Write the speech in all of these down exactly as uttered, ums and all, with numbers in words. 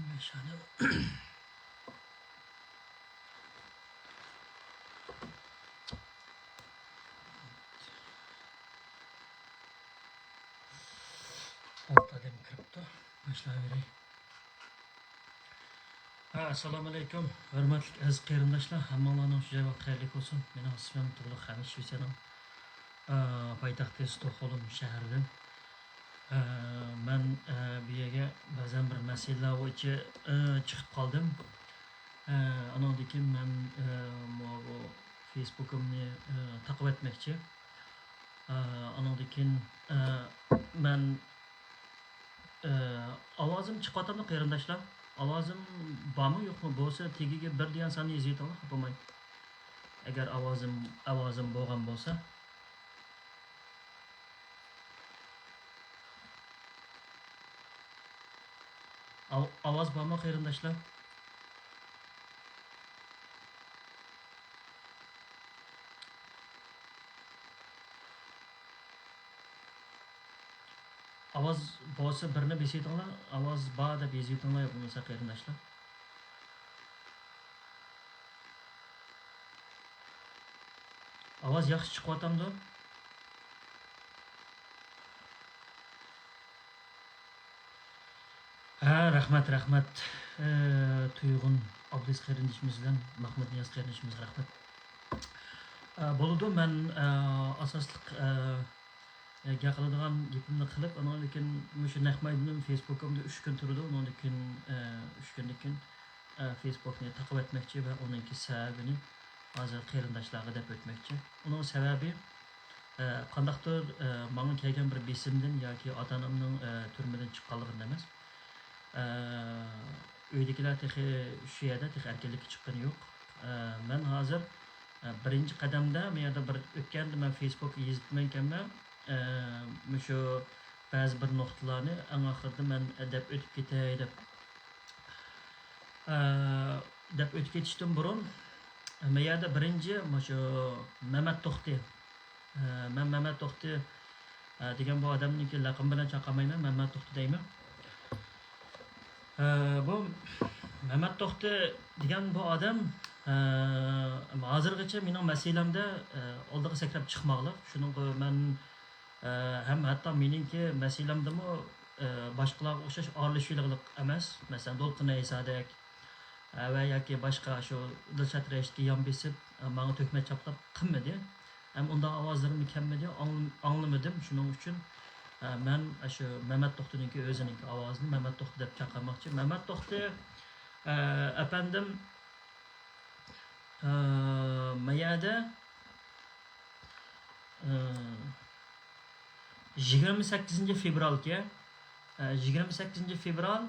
بەش ئادەم. ئالتە ئادەم كىرىپتۇ. باشلاۋېرەي. ھە، ئەسسالامۇئەلەيكۇم، ھۆرمەتلىك ئەزىز قېرىنداشلار، ھەممىڭلارنىڭ شۇ جايغا خەيرلىك بولسۇن. مېنىڭ ئىسمىم تۇغلۇق خەمىت، شىۋېتسىيەنىڭ، ئە، پايتەختى ستوكھولم شەھىرىدىن. ئە، مەن، ئە، بۇ يەرگە بەزەن بىر مەسىلىلەر بويىچە، ئە، چىقىپ قالدىم. ئە، ئانىڭدىن كېيىن مەن، ئە، ماۋۇ فېيسبۇكۇمنى، ئە، تاقىۋەتمەكچى. ئە، ئانىڭدىن كېيىن، ئە، مەن ئى، ئاۋازىم چىقىۋاتامدۇ قېرىنداشلار؟ ئاۋازىم بارمۇ يوقمۇ؟ بولسا تېگىگە بىر دېگەن ساننى يېزىۋېتىڭلار، خاپا بولماي. ئەگەر ئاۋازىم، ئاۋازىم بولغان بولسا. ئاۋ-، ئاۋاز بارمۇ قېرىنداشلار؟ ئاۋاز بولسا بىرنى بېسىۋېتىڭلار، ئاۋاز بار دەپ يېزىۋېتىڭلار، يا بولمىسا قېرىنداشلار. ئاۋاز ياخشى چىقىۋاتامدۇ؟ ھە، رەھمەت، رەھمەت. ئە، تۇيغۇن ئابلىز قېرىندىشىمىز بىلەن مەھمۇدنىياز قېرىندىشىمىزغا رەھمەت. ئە، بولىدۇ، مەن، ئە، ئاساسلىق، ئە، ئە، گەپ قىلىدىغان گېپىمنى قىلىپ، ئاندىن كېيىن مۇشۇ نەق مەيدىنىم فېيسبۇكۇمدا ئۈچ كۈن تۇرىدۇ. ئۇنىڭدىن كېيىن، ئە، ئۈچ كۈندىن كېيىن، ئە، فېيسبۇكنى تاقىۋەتمەكچى ۋە ئۇنىڭكى سەۋەبىنى ھازىر قېرىنداشلارغا دەپ ئۆتمەكچى. ئۇنىڭ سەۋەبى، ئە، قانداقتۇر، ئە، ماڭا كەلگەن بىر بېسىمدىن ياكى ئاتا-ئانامنىڭ، ئە، تۈرمىدىن چىققانلىقىدىن ئەمەس. ئە، ئۆيدىكىلەر تېخى شۇ يەردە، تېخى ئەركىنلىككە چىققىنى يوق. ئە، مەن ھازىر، ئە، بىرىنچى قەدەمدە، مۇ يەردە بىر ئۆتكەندە مەن فېيسبۇكقا يېزىپتىمەنكەنمەن، ئە، مۇشۇ بەزى بىر نۇقتىلارنى ئەڭ ئاخىرىدا مەن دەپ ئۆتۈپ كېتەي دەپ. ئە، دەپ ئۆتۈپ كېتىشتىن بۇرۇن، مەن يەردە بىرىنچى مۇشۇ مەمەت توختى، ئە، مەن مەمەت توختى، ئە، دېگەن بۇ ئادەمنىڭكى لەقىمى بىلەن چاقىرمايمەن، مەمەت توختى دەيمەن. ئە، بۇ مەمەت توختى دېگەن بۇ ئادەم، ئە، ھازىرغىچە مېنىڭ مەسىلەمدە، ئە، ئالدىغا سەكرەپ چىقماغلىق. شۇنىڭغا مەن، ئە، ھەم ھەتتا مېنىڭكى مەسىلەمدىمۇ، ئە، باشقىلارغا ئوخشاش ئارىلىشىۋېلىغلىق ئەمەس. مەسىلەن، دولقۇن ئەيسادەك، ئە، ۋە ياكى باشقا شۇ دىلشات رەشىتكە يان بېسىپ، ئە، ماڭا تۆھمەت چاپلاپ قىلمىدى. ھەم ئۇنداق ئاۋازلىرىممۇ كەلمىدى، ئاڭلىم-، ئاڭلىمىدىم. شۇنىڭ ئۈچۈن، ئە، مەن ئاشۇ مەمەت توختىنىڭكى ئۆزىنىڭكى ئاۋازىنى مەمەت توختى دەپ چاقىرماقچى. مەمەت توختى، ئە، ئەپەندىم، ئە، مەيەدە، ئە، يىگىرمە سەككىزىنچى فېۋرالكەن. ئە، يىگىرمە سەككىزىنچى فېۋرال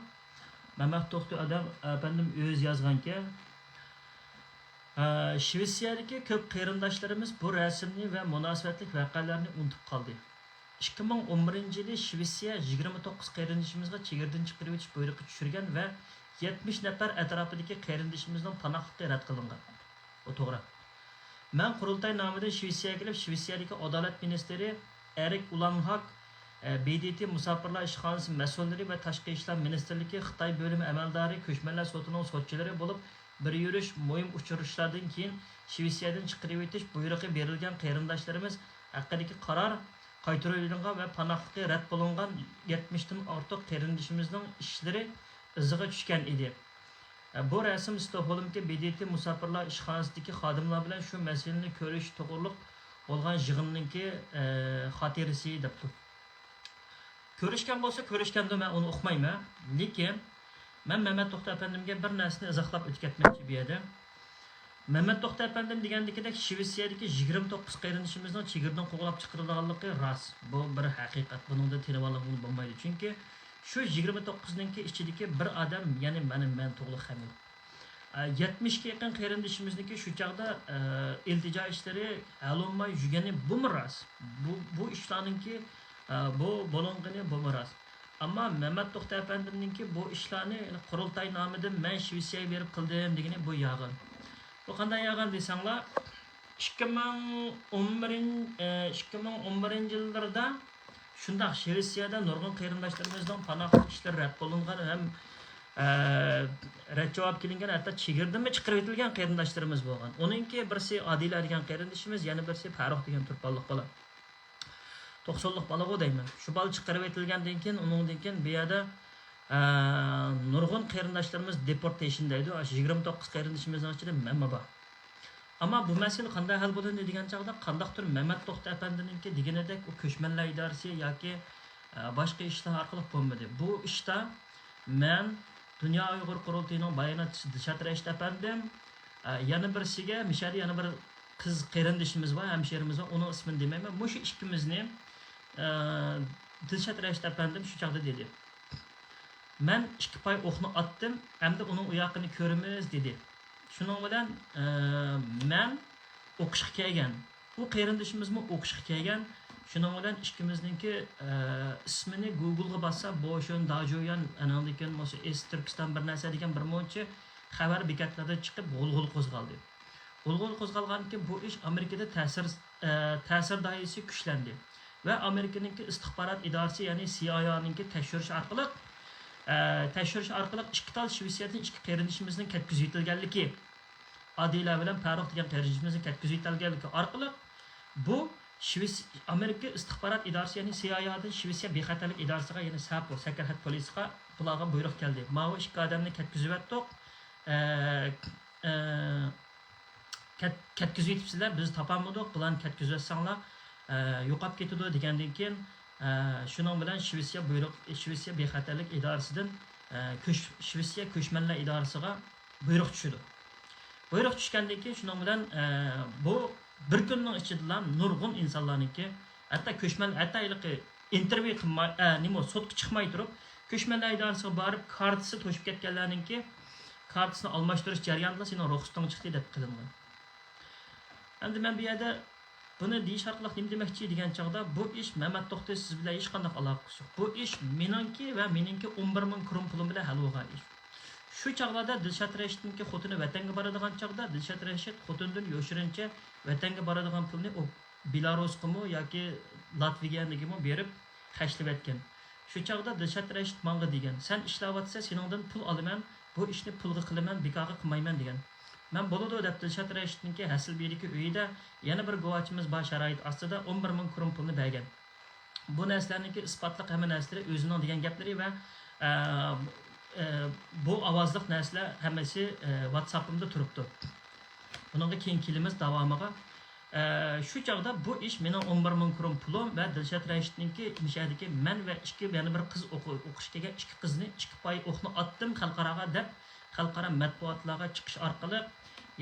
مەمەت توختى ئادەم، ئەپەندىم ئۆزى يازغانكەن. ئە، شىۋېتسىيەدىكى كۆپ قېرىنداشلىرىمىز بۇ رەسىمنى ۋە مۇناسىۋەتلىك ۋەقەلەرنى ئۇنتۇپ قالدى. ئىككى مىڭ ئون بىرىنچى يىلى شىۋېتسىيە يىگىرمە توققۇز قېرىندىشىمىزغا چېگرىدىن چىقىرىۋېتىش بۇيرۇقى چۈشۈرگەن ۋە يەتمىش نەپەر ئەتراپىدىكى قېرىندىشىمىزنىڭ پاناھلىقى رەت قىلىنغان. بۇ توغرا. مەن قۇرۇلتاي نامىدىن شىۋېتسىيەگە كېلىپ، شىۋېتسىيەدىكى ئادالەت مىنىستىرى ئېرىك ئۇلانغاك، ئە، بى دى تى مۇساپىرلار ئىشخانىسى مەسئۇللىرى ۋە تاشقى ئىشلار مىنىستىرلىكى خىتاي بۆلۈمى ئەمەلدارى، كۆچمەنلەر سوتىنىڭ سوتچىلىرى بولۇپ بىر يۈرۈش مۇھىم ئۇچرىشىشلاردىن كېيىن، شىۋېتسىيەدىن چىقىرىۋېتىش بۇيرۇقى بېرىلگەن قېرىنداشلىرىمىز ھەققىدىكى قارار قايتۇرۇۋېلىنغان ۋە پاناھلىقى رەت بولۇنغان يەتمىشتىن ئارتۇق قېرىندىشىمىزنىڭ ئىشلىرى ئىزىغا چۈشكەن ئىدى. بۇ رەسىم ستوكھولمدىكى بى دى تى مۇساپىرلار ئىشخانىسىدىكى خادىملار بىلەن شۇ مەسىلىنى كۆرۈش توغرۇلۇق بولغان يىغىننىڭكى، ئە، خاتىرىسى دەپتۇ. كۆرۈشكەن بولسا كۆرۈشكەندۇ، مەن ئۇنى ئۇقمايمەن. لېكىن مەن مەمەت توختى ئەپەندىمگە بىر نەرسىنى ئىزاھلاپ ئۆتۈپ كەتمەكچى بۇ يەردە. مەمەت توختى ئەپەندىم دېگەندىكىدەك، شىۋېتسىيەدىكى يىگىرمە توققۇز قېرىندىشىمىزنىڭ چېگرىدىن قوغلاپ چىقىرىلغانلىقى راست. بۇ بىر ھەقىقەت. بۇنىڭدىن تىنىۋالغىلى بولمايدۇ. چۈنكى شۇ يىگىرمە توققۇزنىڭكى ئىچىدىكى بىر ئادەم، يەنى مەن، مەن تۇغلۇق خەمىت. ئە، يەتمىشكە يېقىن قېرىندىشىمىزنىڭكى شۇ چاغدا، ئە، ئىلتىجا ئىشلىرى ھەل بولماي يۈرگىنى بۇمۇ راست. بۇ، بۇ ئىشلارنىڭكى، ئە، بۇ بولۇنغىنى بۇمۇ راست. ئەمما مەمەت توختى ئەپەندىمنىڭكى بۇ ئىشلارنى، يەنى قۇرۇلتاي نامىدىن مەن شىۋېتسىيەگە بېرىپ قىلدىم دېگىنى بۇ يالغان. بۇ قانداق يالغان دېسەڭلار، ئىككى مىڭ ئون بىرىنچى، ئىككى مىڭ ئون بىرىنچى يىللىرىدا شۇنداق شىۋېتسىيەدە نۇرغۇن قېرىنداشلىرىمىزنىڭ پاناھلىق ئىشلىرى رەت قىلىنغان ھەم ئە، رەت جاۋاب كېلىنگەن، ھەتتا چېگرىدىنمۇ چىقىرىۋېتىلگەن قېرىنداشلىرىمىز بولغان. ئۇنىڭكى بىرسى ئادىلە دېگەن قېرىندىشىمىز، يەنە بىرسى پەرۇق دېگەن تۇرپانلىق بالا. توقسانلىق بالىغۇ دەيمەن. شۇ بالا چىقىرىۋېتىلگەندىن كېيىن، ئۇنىڭدىن كېيىن بۇ يەردە، ئە، نۇرغۇن قېرىنداشلىرىمىز دېپورتېيشن دەيدۇ. ئاشۇ يىگىرمە توققۇز قېرىندىشىمىزنىڭ ئىچىدە مەنمۇ بار. ئەمما بۇ مەسىلە قانداق ھەل بولۇندى دېگەن چاغدا، قانداقتۇر مەمەت توختى ئەپەندىنىڭكى دېگىنىدەك ئۇ كۆچمەنلەر ئىدارىسى ياكى، ئە، باشقا ئىشلار ئارقىلىق بولمىدى. بۇ ئىشتا مەن دۇنيا ئۇيغۇر قۇرۇلتىيىنىڭ باياناتچىسى دىلشات رەشىت ئەپەندىم، ئە، يەنە بىرسىگە، مىشەدە يەنە بىر قىز قېرىندىشىمىز بار، ھەمشېرىمىز بار، ئۇنىڭ ئىسمىنى دېمەيمەن. مۇشۇ ئىككىمىزنى، ئە، دىلشات رەشىت ئەپەندىم شۇ چاغدا دېدى. مەن ئىككى پاي ئوقنى ئاتتىم، ئەمدى ئۇنىڭ ئۇياقىنى كۆرىمىز، دېدى. شۇنىڭ بىلەن، ئە، مەن ئوقۇشقا كەلگەن. ئۇ قېرىندىشىمىزمۇ ئوقۇشقا كەلگەن. شۇنىڭ بىلەن ئىككىمىزنىڭكى، ئە، ئىسمىنى گوگلغا باسسا، بوشۈن، داجۇيۈەن، ئانىڭدىن كېيىن بولسا ئېست تۈركىستان بىر نەرسە دېگەن بىر مۇنچە خەۋەر بېكەتلەردە چىقىپ، غۇلغۇلا قوزغالدى. غۇلغۇلا قوزغالغاندىن كېيىن بۇ ئىش ئامېرىكىدا تەسىر، ئە، تەسىر دائىرىسى كۈچلەندى. ۋە ئامېرىكىنىڭكى ئىستىخبارات ئىدارىسى، يەنى سىئايئېنىڭكى تەكشۈرۈش ئارقىلىق، ئە، تەكشۈرۈش ئارقىلىق ئىككى تال شىۋېتسىيەدىن ئىككى قېرىندىشىمىزنىڭ كەتكۈزۈۋېتىلگەنلىكى، ئادىلە بىلەن پەرۇق دېگەن قېرىندىشىمىزنىڭ كەتكۈزۈۋېتىلگەنلىكى ئارقىلىق، بۇ شىۋېتس-، ئامېرىكا ئىستىخبارات ئىدارىسى، يەنى سىئايئېدىن شىۋېتسىيە بىخەتەرلىك ئىدارىسىغا، يەنى سەپو، سەكرەت پولىسىغا، بۇلارغا بۇيرۇق كەلدى. ماۋۇ ئىككى ئادەمنى كەتكۈزۈۋەتتۇق. ئە، ئە، كەت-، كەتكۈزۈۋېتىپسىلەر، بىز تاپالمىدۇق، بۇلارنى كەتكۈزۈۋەتسەڭلار، ئە، يوقاپ كېتىدۇ دېگەندىن كېيىن، ئە، شۇنىڭ بىلەن شىۋېتسىيە بۇيرۇق، شىۋېتسىيە بىخەتەرلىك ئىدارىسىدىن، ئە، كۆچ-، شىۋېتسىيە كۆچمەنلەر ئىدارىسىغا بۇيرۇق چۈشىدۇ. بۇيرۇق چۈشكەندىن كېيىن، شۇنىڭ بىلەن، ئە، بۇ بىر كۈننىڭ ئىچىدىلا نۇرغۇن ئىنسانلارنىڭكى، ھەتتا كۆچمەن، ھەتتا ھېلىقى ئىنتېرۋيۇ قىلماي، ئە، نېمە، سوتقا چىقماي تۇرۇپ، كۆچمەنلەر ئىدارىسىغا بارىپ، كارتىسى توشۇپ كەتكەنلەرنىڭكى كارتىسىنى ئالماشتۇرۇش جەريانىدا سېنىڭ رۇخسىتىڭ چىقتى دەپ قىلىنغان. ئەمدى مەن بۇ يەردە بۇنى دېيىش ئارقىلىق نېمە دېمەكچى دېگەن چاغدا، بۇ ئىش مەمەت توختى سىز بىلەن ھېچقانداق ئالاقىسى يوق. بۇ ئىش مېنىڭكى ۋە مېنىڭكى ئون بىر مىڭ كرون پۇلۇم بىلەن ھەل بولغان ئىش. شۇ چاغلاردا دىلشات رەشىتنىڭكى خوتۇنى ۋەتەنگە بارىدىغان چاغدا، دىلشات رەشىت خوتۇنىدىن يوشۇرۇنچە ۋەتەنگە بارىدىغان پۇلنى ئۇ بېلاروسقىمۇ ياكى لاتۋىيەگىمۇ بېرىپ خەجلىۋەتكەن. شۇ چاغدا دىلشات رەشىت ماڭا دېگەن، سەن ئىشلەۋاتىسەن، سېنىڭدىن پۇل ئالىمەن، بۇ ئىشنى پۇلغا قىلىمەن، بىكارغا قىلمايمەن دېگەن. مەن بولىدۇ دەپ دىلشات رەشىتنىڭكى ھەسىلبىدىكى ئۆيىدە يەنە بىر گۇۋاھچىمىز بار شارائىت ئاستىدا ئون بىر مىڭ كرون پۇلنى بەرگەن. بۇ نەرسىلەرنىڭكى ئىسپاتلىق ھەممە نەرسىلىرى ئۆزىنىڭ دېگەن گەپلىرى ۋە، ئە، ئە، بۇ ئاۋازلىق نەرسىلەر ھەممىسى، ئە، ۋاتساپىمدا تۇرۇپتۇ. بۇنىڭغا كېيىن كېلىمىز داۋامىغا. ئە، شۇ چاغدا بۇ ئىش مېنىڭ ئون بىر مىڭ كرون پۇلۇم ۋە دىلشات رەشىتنىڭكى مىشەدىكى مەن ۋە ئىككى، يەنە بىر قىز ئوقۇ-، ئوقۇشقا كەلگەن ئىككى قىزنى ئىككى پاي ئوقنى ئاتتىم خەلقئاراغا دەپ، خەلقئارا مەتبۇئاتلارغا چىقىش ئارقىلىق،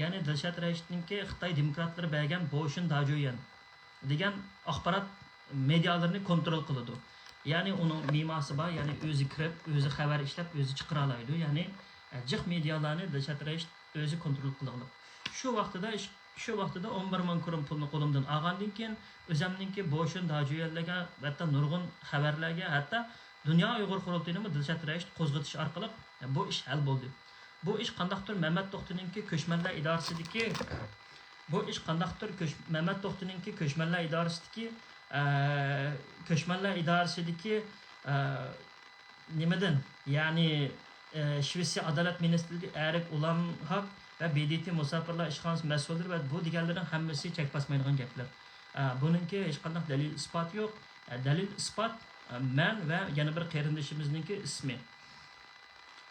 يەنى دىلشات رەشىتنىڭكى خىتاي دېموكراتلىرى بەرگەن بوشۇن داجۇيەن دېگەن ئاخبارات مېدىيالىرىنى كونترول قىلىدۇ. يەنى ئۇنىڭ مېماسى بار، يەنى ئۆزى كىرىپ، ئۆزى خەۋەر ئىشلەپ، ئۆزى چىقىرالايدۇ. يەنى، ئە، جىق مېدىيالارنى دىلشات رەشىت ئۆزى كونترول قىلغلىق. شۇ ۋاقتىدا، شۇ ۋاقتىدا ئون بىر مىڭ كرون پۇلنى قولۇمدىن ئالغاندىن كېيىن، ئۆزەمنىڭكى بوشۇن داجۇيەنلەرگە، ھەتتا نۇرغۇن خەۋەرلەرگە، ھەتتا دۇنيا ئۇيغۇر قۇرۇلتىيىنىمۇ دىلشات رەشىت قوزغىتىش ئارقىلىق بۇ ئىش ھەل بولدى. بۇ ئىش قانداقتۇر مەمەت توختىنىڭكى كۆچمەنلەر ئىدارىسىدىكى، بۇ ئىش قانداقتۇر كۆچ-، مەمەت توختىنىڭكى كۆچمەنلەر ئىدارىسىدىكى، ئە، كۆچمەنلەر ئىدارىسىدىكى، ئە، نېمىدىن، يەنى، ئە، شىۋېتسىيە ئادالەت مىنىستىرلىكى ئەرىك ئۇلانھاك ۋە بې دې تې مۇساپىرلار ئىشخانىسى مەسئۇللىرى ۋە بۇ دېگەنلىرىنىڭ ھەممىسى چەك باسمايدىغان گەپلەر. ئە، بۇنىڭكى ھېچقانداق دەلىل ئىسپاتى يوق. ئە، دەلىل ئىسپات، ئە، مەن ۋە يەنە بىر قېرىندىشىمىزنىڭكى ئىسمى.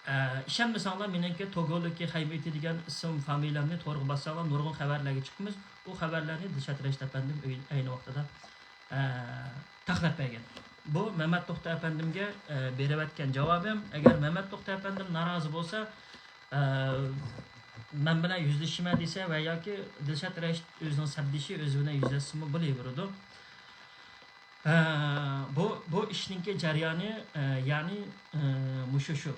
ئە، ئىشەنمىسەڭلار، مېنىڭكى توگودىكى خەيمىتى دېگەن ئىسىم فامىلەمنى تورغا باسساڭلار، نۇرغۇن خەۋەرلەرگە چىقىمىز. ئۇ خەۋەرلەرنى دىلشات رەشىت ئەپەندىم ئۆي-، ئەينى ۋاقتىدا، ئە، تەقلەپ بەرگەن. بۇ مەمەت توختى ئەپەندىمگە، ئە، بېرىۋەتكەن جاۋابىم. ئەگەر مەمەت توختى ئەپەندىم نارازى بولسا، ئە، مەن بىلەن يۈزلىشىمەن دېسە ۋە ياكى دىلشات رەشىت ئۆزىنىڭ سەپدىشى ئۆزى بىلەن يۈزلەشسىمۇ بولۇۋېرىدۇ. ئە، بۇ، بۇ ئىشنىڭكى جەريانى، ئە، يەنى، ئە، مۇشۇ شۇ.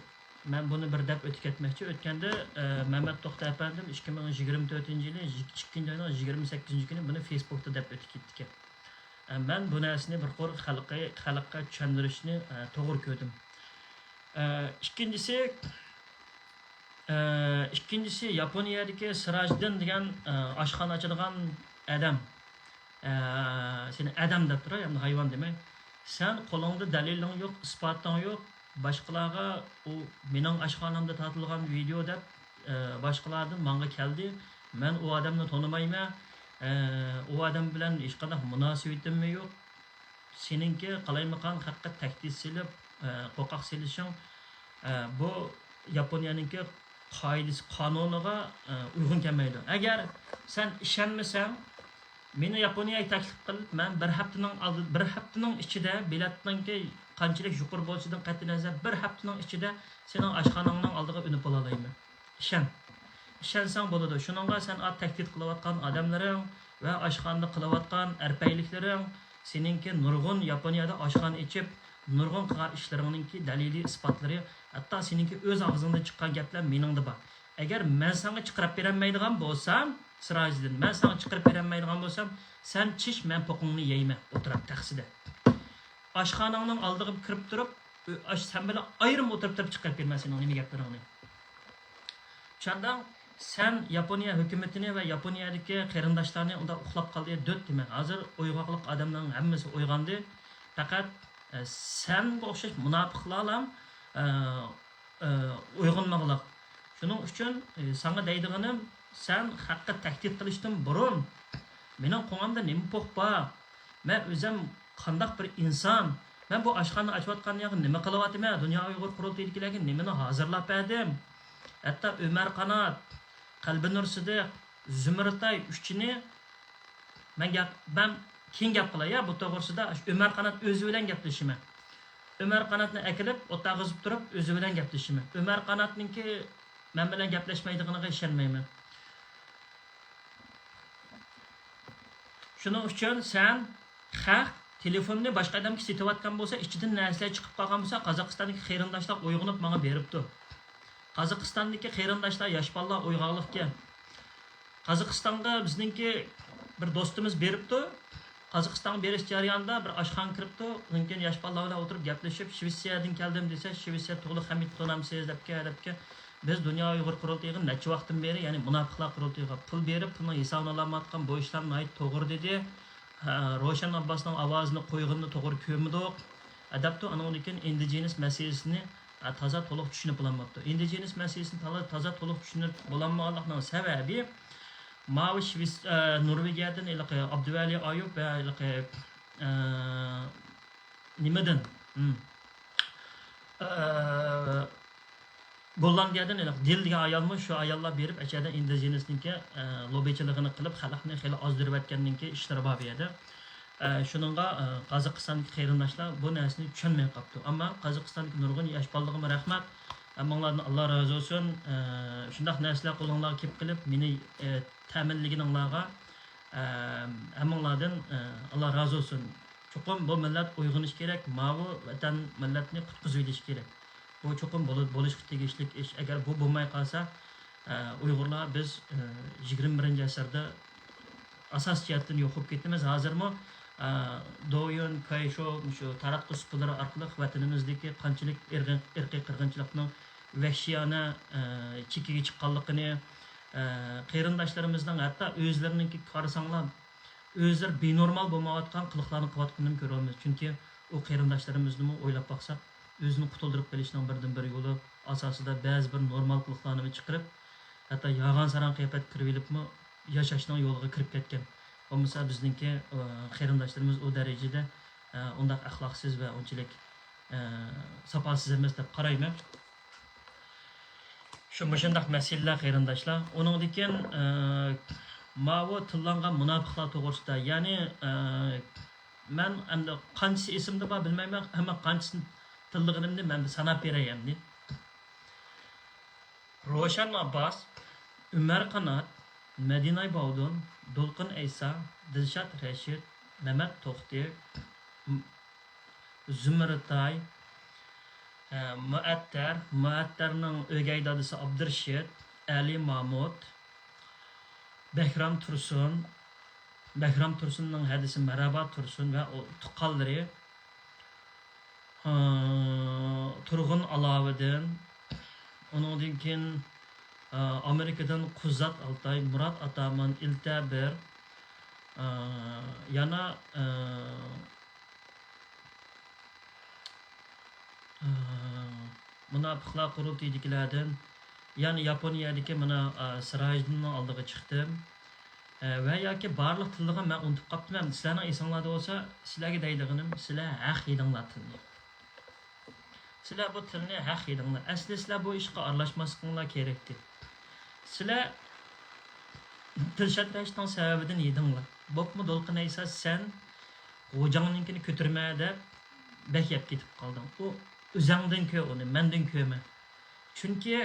مەن بۇنى بىر دەپ ئۆتۈپ كەتمەكچى. ئۆتكەندە، ئە، مەمەت توختى ئەپەندىم ئىككى مىڭ يىگىرمە تۆتىنچى يىلى ئىككىنچى ئاينىڭ يىگىرمە سەككىزىنچى كۈنى بۇنى فېيسبۇكتا دەپ ئۆتۈپ كېتىپتىكەن. ئە، مەن بۇ نەرسىنى بىر قۇر خەلققە، خەلققە چۈشەندۈرۈشنى، ئە، توغرا كۆردۈم. ئە، ئىككىنچىسى، ئە، ئىككىنچىسى، ياپونىيەدىكى سىراجدىن دېگەن، ئە، ئاشخانا ئاچىدىغان ئادەم. ئە، سېنى ئادەم دەپ تۇراي، ئەمدى ھايۋان دېمەي. سەن قولۇڭدا دەلىلىڭ يوق، ئىسپاتىڭ يوق، باشقىلارغا ئۇ مېنىڭ ئاشخانامدا تارتىلغان ۋىدېئو دەپ، ئە، باشقىلاردىن ماڭا كەلدى. مەن ئۇ ئادەمنى تونۇمايمەن. ئە، ئۇ ئادەم بىلەن ھېچقانداق مۇناسىۋىتىممۇ يوق. سېنىڭكى قالايمىقان خەققە تەھدىت سېلىپ، ئە، قورقاق سېلىشىڭ، ئە، بۇ ياپونىيەنىڭكى قائىدىسى، قانۇنىغا، ئە، ئۇيغۇن كەلمەيدۇ. ئەگەر سەن ئىشەنمىسەڭ، مېنى ياپونىيەگە تەكلىپ قىل، مەن بىر ھەپتىنىڭ ئالدى، بىر ھەپتىنىڭ ئىچىدە بېلەتنىڭكى قانچىلىك يۇقىرى بولۇشىدىن قەتئىينەزەر، بىر ھەپتىنىڭ ئىچىدە سېنىڭ ئاشخاناڭنىڭ ئالدىغا ئۈنۈپ بولالايمەن. ئىشەن. ئىشەنسەڭ بولىدۇ. شۇنىڭغا سەن ئا تەھدىت قىلىۋاتقان ئادەملىرىڭ ۋە ئاشخانىدا قىلىۋاتقان ئەرپەيلىكلىرىڭ، سېنىڭكى نۇرغۇن ياپونىيەدە ئاشخانا ئېچىپ، نۇرغۇن قىلغان ئىشلىرىڭنىڭكى دەلىلى، ئىسپاتلىرى، ھەتتا سېنىڭكى ئۆز ئاغزىڭدىن چىققان گەپلەر مېنىڭدە بار. ئەگەر مەن ساڭا چىقىرىپ بېرەلمەيدىغان بولسام، سىراجىدىن، مەن ساڭا چىقىرىپ بېرەلمەيدىغان بولسام، سەن چىش، مەن پوقۇڭنى يەيمەن، ئولتۇراپ تەخسىدە. ئاشخاناڭنىڭ ئالدىغا كىرىپ تۇرۇپ، ئۆ-، ئاش-، سەن بىلەن ئايرىم ئولتۇرۇپ تۇرۇپ چىقىرىپ بېرىمەن سېنىڭ نېمە گەپلىرىڭنى. چۈشەندىڭ؟ سەن ياپونىيە ھۆكۈمىتىنى ۋە ياپونىيەدىكى قېرىنداشلارنى ئۇنداق ئۇخلاپ قالدى، دۆت دېمە. ھازىر ئويغاقلىق ئادەمنىڭ ھەممىسى ئويغاندى. پەقەت، ئە، سەنگە ئوخشاش مۇناپىقلارلا، ئە، ئە، ئويغانمىغىلىق. شۇنىڭ ئۈچۈن، ئە، ساڭا دەيدىغىنىم، سەن خەققە تەھدىت قىلىشتىن بۇرۇن، مېنىڭ قوڭۇمدا نېمە پوق بار؟ مەن ئۆزۈم قانداق بىر ئىنسان؟ مەن بۇ ئاشخانا ئاچىۋاتقان يەرگە نېمە قىلىۋاتىمەن؟ دۇنيا ئۇيغۇر قۇرۇلتىيىدىكىلەرگە نېمىنى ھازىرلاپ بەردىم؟ ھەتتا ئۆمەر قانات، قەلبىنۇر سىدىق، زۇمرىتاي ئۈچىنى مەن گەپ، مەن كېيىن گەپ قىلاي، يا، بۇ توغرىسىدا. ئۆمەر قانات ئۆزى بىلەن گەپلىشىمەن. ئۆمەر قاناتنى ئەكېلىپ، ئولتۇرغۇزۇپ تۇرۇپ، ئۆزى بىلەن گەپلىشىمەن. ئۆمەر قاناتنىڭكى مەن بىلەن گەپلەشمەيدىغىنىغا ئىشەنمەيمەن. شۇنىڭ ئۈچۈن سەن خەق تېلېفوننى باشقا ئادەمگە سېتىۋاتقان بولسا، ئىچىدىن نەرسىلەر چىقىپ قالغان بولسا، قازاقىستاندىكى قېرىنداشلار ئويغىنىپ ماڭا بېرىپتۇ. قازاقىستاندىكى قېرىنداشلار، ياش بالىلار ئويغاقلىقكەن. قازاقىستانغا بىزنىڭكى بىر دوستىمىز بېرىپتۇ. قازاقىستانغا بېرىش جەريانىدا بىر ئاشخانىغا كىرىپتۇ. ئۇنىڭ كېيىن ياش بالىلار بىلەن ئولتۇرۇپ گەپلىشىپ، شىۋېتسىيەدىن كەلدىم دېسە، شىۋېتسىيە تۇغلۇق ھەمىدنى تونامسىز دەپكەن، دەپكەن. بىز دۇنيا ئۇيغۇر قۇرۇلتىيىغا نەچچە ۋاقىتتىن بېرى، يەنى مۇناپىقلار قۇرۇلتىيىغا پۇل بېرىپ، پۇلنىڭ ھېسابىنى ئالالمايۋاتقان، بۇ ئىشلار ناھايىتى توغرا دېدى. ھە، روشەن ئابباسنىڭ ئاۋازىنى قويغىنىنى توغرا كۆرمىدۇق، ئەدەپتۇ. ئانىڭدىن كېيىن ئىندىجېنىس مەسىلىسىنى، ھە، تازا تولۇق چۈشىنىپ بولالماپتۇ. ئىندىجېنىس مەسىلىسىنى تازا، تازا تولۇق چۈشىنىپ بولالمىغانلىقنىڭ سەۋەبى، ماۋۇ شىۋېتس-، ئە، نورۋېگىيەدىن ھېلىقى ئابدۇۋەلى ئايۇپ ۋە ھېلىقى، ئە، نېمىدىن؟ ھىم. ئە، گوللاندىيەدىن ھېلىقى دىل دېگەن ئايالمۇ، شۇ ئاياللار بېرىپ، ئەچەدە ئىندىجېنىسنىڭكى، ئە، لوببىچىلىقىنى قىلىپ، خەلقنى خېلى ئازدۇرۇۋەتكەننىڭكى ئىشلىرى بار بۇ يەردە. ئە، شۇنىڭغا، ئە، قازاقىستاندىكى قېرىنداشلار بۇ نەرسىنى چۈشەنمەي قاپتۇ. ئەمما قازاقىستاندىكى نۇرغۇن ياش بالىلارغىمۇ رەھمەت. ھەممىڭلاردىن ئاللا رازى بولسۇن. ئە، شۇنداق نەرسىلەر قولۇڭلارغا كېلىپ قېلىپ، مېنى، ئە، تەمىنلىگىنىڭلارغا، ئە، ھەممىڭلاردىن، ئە، ئاللا رازى بولسۇن. چوقۇم بۇ مىللەت ئويغىنىشى كېرەك، ماۋۇ ۋەتەن مىللەتنى قۇتقۇزۇۋېلىشى كېرەك. بۇ چوقۇم بولۇ-، بولۇشقا تېگىشلىك ئىش. ئەگەر بۇ بولماي قالسا، ئە، ئۇيغۇرلار بىز، ئە، يىگىرمە بىرىنچى ئەسىردە ئاساسىي جەھەتتىن يوق بولۇپ كېتىمىز. ھازىرمۇ، ئە، دويۈن، كايشو، مۇشۇ تاراتقۇ سۇپىلىرى ئارقىلىق ۋەتىنىمىزدىكى قانچىلىك ئىرقىي، ئىرقىي قىرغىنچىلىقنىڭ ۋەھشىيانە، ئە، چېكىگە چىققانلىقىنى، ئە، قېرىنداشلىرىمىزنىڭ ھەتتا ئۆزلىرىنىڭكى قارىساڭلار، ئۆزلىرى بىنورمال بولمايۋاتقان قىلىقلارنى قىلىۋاتقىنىنى كۆرۈۋالىمىز. چۈنكى ئۇ قېرىنداشلىرىمىزنىمۇ ئويلاپ باقساق، ئۆزىنى قۇتۇلدۇرۇپ قېلىشنىڭ بىردىنبىر يولى ئاساسىدا بەزى بىر نورمال قىلىقلارنىمۇ چىقىرىپ، ھەتتا ياغان-ساراڭ قىياپەتكە كىرىۋېلىپمۇ ياشاشنىڭ يولىغا كىرىپ كەتكەن. بولمىسا بىزنىڭكى، ئە، قېرىنداشلىرىمىز ئۇ دەرىجىدە، ئە، ئۇنداق ئەخلاقسىز ۋە ئۇنچىلىك، ئە، ساپاسىز ئەمەس دەپ قارايمەن. شۇ مۇشۇنداق مەسىلىلەر، قېرىنداشلار. ئۇنىڭدىن كېيىن، ئە، ماۋۇ تىللانغان مۇناپىقلار توغرىسىدا، يەنى، ئە، مەن ئەمدى قانچىسى ئېسىمدە بار بىلمەيمەن، ئەمما قانچىسىنى تىللىغىنىمنى مەن بىر ساناپ بېرەي ئەمدى. روشەن ئابباس، ئۆمەر قانات، مەدىناي باۋدۇن، دولقۇن ئەيسا، دىلشات رەشىت، مەمەت توختى، زۇمرىتاي، ئە، مۇئەتتەر، مۇئەتتەرنىڭ ئۆگەي دادىسى ئابدۇرېشىت، ئەلى مامۇت، بەھرام تۇرسۇن، بەھرام تۇرسۇننىڭ ھەدىسى مەرھابا تۇرسۇن ۋە ئۇ تۇغقانلىرى، ئە، تۇرغۇن ئالاۋۇدۇن، ئۇنىڭدىن كېيىن، ئە، ئامېرىكىدىن قۇززات ئالتاي، مۇرات ئاتامان، ئىلتەبىر، ئە، يەنە، ئە، ئە، مۇناپىقلار قۇرۇلتىيىدىكىلەردىن، يەنى ياپونىيەدىكى مانا، ئا، سىراجدىننىڭ ئالدىغا چىقتىم. ئە، ۋە ياكى بارلىق تىللىغان مەن ئۇنتۇپ قاپتىمەن. سىلەرنىڭ ئېسىڭلاردا بولسا، سىلەرگە دەيدىغىنىم، سىلەر ھەق يېدىڭلار تىلنى. سىلەر بۇ تىلنى ھەق يېدىڭلار. ئەسلى سىلەر بۇ ئىشقا ئارىلاشماسلىقىڭلار كېرەكتى. سىلەر دىلشات رەشىتنىڭ سەۋەبىدىن يېدىڭلار. بولۇپمۇ دولقۇن ئەيسا، سەن غوجاڭنىڭكىنى كۆتۈرمە دەپ بەك يەپ كېتىپ قالدىڭ. ئۇ ئۆزەڭدىن كۆر ئۇنى، مەندىن كۆرمە. چۈنكى،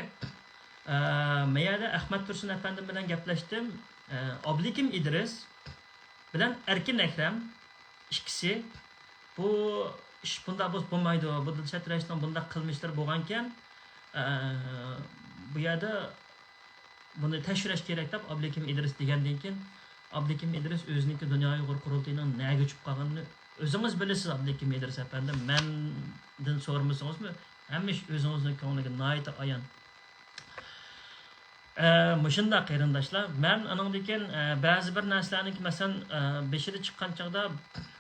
ئە، مەن يەردە ئەخمەت تۇرسۇن ئەپەندىم بىلەن گەپلەشتىم. ئە، ئابلىكىم ئىدرىس بىلەن ئەركىن ئەكرەم ئىككىسى، بۇ ئىش بۇنداق بولسا بولمايدۇ، بۇ دىلشات رەشىتنىڭ بۇنداق قىلمىشلىرى بولغانىكەن، ئە، بۇ يەردە بۇنى تەكشۈرۈش كېرەك دەپ ئابلىكىم ئىدرىس دېگەندىن كېيىن، ئابلىكىم ئىدرىس ئۆزىنىڭكى دۇنيا ئۇيغۇر قۇرۇلتىيىنىڭ نەگە ئۇچۇپ قالغىنىنى ئۆزىڭىز بىلىسىز، ئابلىكىم ئىدرىس ئەپەندىم. مەندىن سورىمىسىڭىزمۇ، ھەممە ئىش ئۆزىڭىزنىڭ كۆڭلىگە ناھايىتى ئايان. ئە، مۇشۇنداق قېرىنداشلار، مەن ئانىڭدىن كېيىن، ئە، بەزى بىر نەرسىلەرنىڭكى، مەسىلەن، ئە، بېشىدا چىققان چاغدا،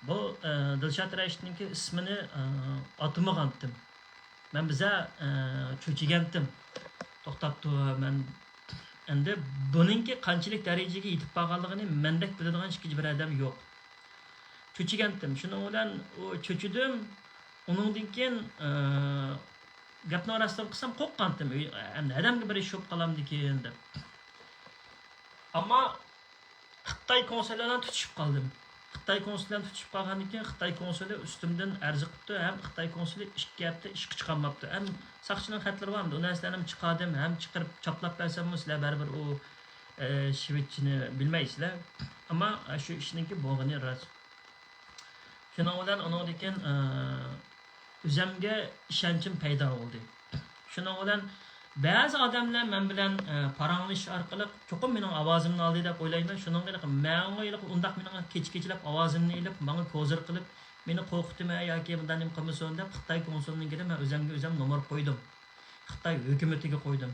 بۇ، ئە، دىلشات رەشىتنىڭكى ئىسمىنى، ئە، ئاتىمىغانتىم. مەن بىزە، ئە، چۆچۈگەنتىم. توختاپتۇ، مەن ئەمدى بۇنىڭكى قانچىلىك دەرىجىگە يېتىپ بارغانلىقىنى مەندەك بىلىدىغان ئىككىنچى بىر ئادەم يوق. چۆچۈگەنتىم. شۇنىڭ بىلەن ئۇ چۆچۈدۈم. ئۇنىڭدىن كېيىن، ئە، گەپنىڭ راستىنى قىلسام، قورققانتىم. ئۆي-، ئەمدى ئادەمگە بىر ئىش بولۇپ قالامدىكىن دەپ. ئەمما خىتاي كونسۇلى بىلەن تۇتۇشۇپ قالدىم. خىتاي كونسۇلى بىلەن تۇتۇشۇپ قالغاندىن كېيىن، خىتاي كونسۇلى ئۈستۈمدىن ئەرز قىپتۇ ھەم خىتاي كونسۇلى ئىككى ھەپتە ئىشقا چىقارماپتۇ. ھەم ساقچىنىڭ خەتلىرى بار ئەمدى، ئۇ نەرسىلەرنى ھەم چىقاردىم، ھەم چىقىرىپ چاپلاپ بەرسەممۇ، سىلەر بەرىبىر ئۇ، ئە، شىۋېتچىنى بىلمەيسىلەر. ئەمما شۇ ئىشنىڭكى بولغىنى راست. شۇنىڭ بىلەن ئۇنىڭدىن كېيىن، ئە، ئۆزەمگە ئىشەنچىم پەيدا بولدى. شۇنىڭ بىلەن بەزى ئادەملەر مەن بىلەن، ئە، پاراڭلىشىش ئارقىلىق چوقۇم مېنىڭ ئاۋازىمنى ئالدى دەپ ئويلايمەن. شۇنىڭغا ھېلىقى ماڭا ھېلىقى ئۇنداق مېنىڭ كېچە-كېچىلەپ ئاۋازىمنى ئېلىپ، ماڭا كوزىر قىلىپ، مېنى قورقۇتىمەن ياكى مۇنداق نېمە قىلمىسۇن دەپ خىتاي كونسۇلىنىڭكىدە مەن ئۆزەمگە ئۆزەم نومۇر قويدۇم. خىتاي ھۆكۈمىتىگە قويدۇم.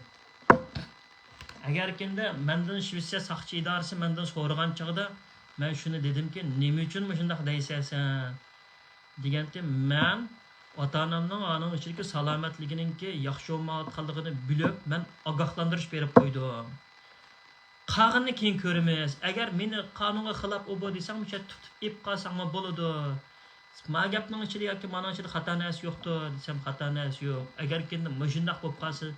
ئەگەركىندە مەندىن شىۋېتسىيە ساقچى ئىدارىسى مەندىن سورىغان چېغىدا، مەن شۇنى دېدىمكى، نېمە ئۈچۈن مۇشۇنداق دەيسەن سەن؟ دېگەنتى، مەن ئاتا-ئانامنىڭ ئانىڭ ئىچىدىكى سالامەتلىكىنىڭكى ياخشى بولمايۋاتقانلىقىنى بىلىپ، مەن ئاگاھلاندۇرۇش بېرىپ قويدۇم. قالغىنىنى كېيىن كۆرىمىز. ئەگەر مېنى قانۇنغا خىلاپ ئۇ بۇ دېسەڭ، مۇشۇ تۇتۇپ ئېلىپ قالساڭمۇ بولىدۇ. ما گەپنىڭ ئىچىدە ياكى مانىڭ ئىچىدە خاتا نەرسە يوقتۇ دېسەم، خاتا نەرسە يوق. ئەگەركىندە مۇشۇنداق بولۇپ قالسا،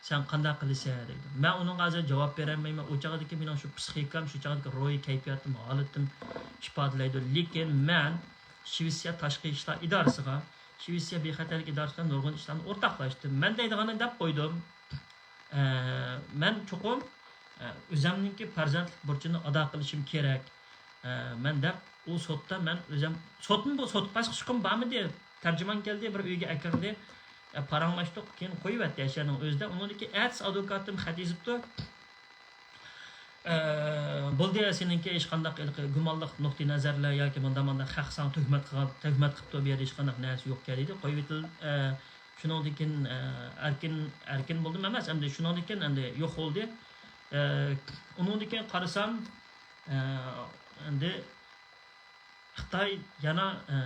سەن قانداق قىلىسەن دەيدۇ. مەن ئۇنىڭغا ھازىر جاۋاب بېرەلمەيمەن. ئۇ چاغدىكى مېنىڭ شۇ پسىخىكام، شۇ چاغدىكى روھىي كەيپىياتىم، ھالىتىم ئىپادىلەيدۇ. لېكىن مەن شىۋېتسىيە تاشقى ئىشلار ئىدارىسىغا، شىۋېتسىيە بىخەتەرلىك ئىدارىسى بىلەن نۇرغۇن ئىشلارنى ئورتاقلاشتىم. مەن دەيدىغىنىنى دەپ قويدۇم. ئە، مەن چوقۇم، ئە، ئۆزەمنىڭكى پەرزەنتلىك بۇرچىنى ئادا قىلىشىم كېرەك. ئە، مەن دەپ ئۇ سوتتا مەن ئۆزەم، سوتمۇ بۇ، سوت باسقۇچقىمۇ بارمىدى. تەرجىمان كەلدى، بىر ئۆيگە ئەكىردى. ئە، پاراڭلاشتۇق، كېيىن قويۇۋەتتى ئەشەنىڭ ئۆزىدە. ئۇنىڭدىن كېيىن ئەتىسى ئادۋوكاتىم خەت يېزىپتۇ. ئە، بولدى، سېنىڭكى ھېچقانداق ھېلىقى گۇمانلىق نۇقتىئى نەزەرلەر ياكى مۇنداق مۇنداق خەق ساڭا تۆھمەت قىلغان، تۆھمەت قىپتۇ، بۇ يەردە ھېچقانداق نەرسە يوق دېدى. قويۇۋېتىل، ئە، شۇنىڭدىن كېيىن، ئە، ئەركىن، ئەركىن بولدۇم ئەمەس، ئەمدى شۇنىڭدىن كېيىن ئەمدى يوق بولدى. ئە، ئۇنىڭدىن كېيىن قارىسام، ئە، ئەمدى خىتاي يەنە، ئە،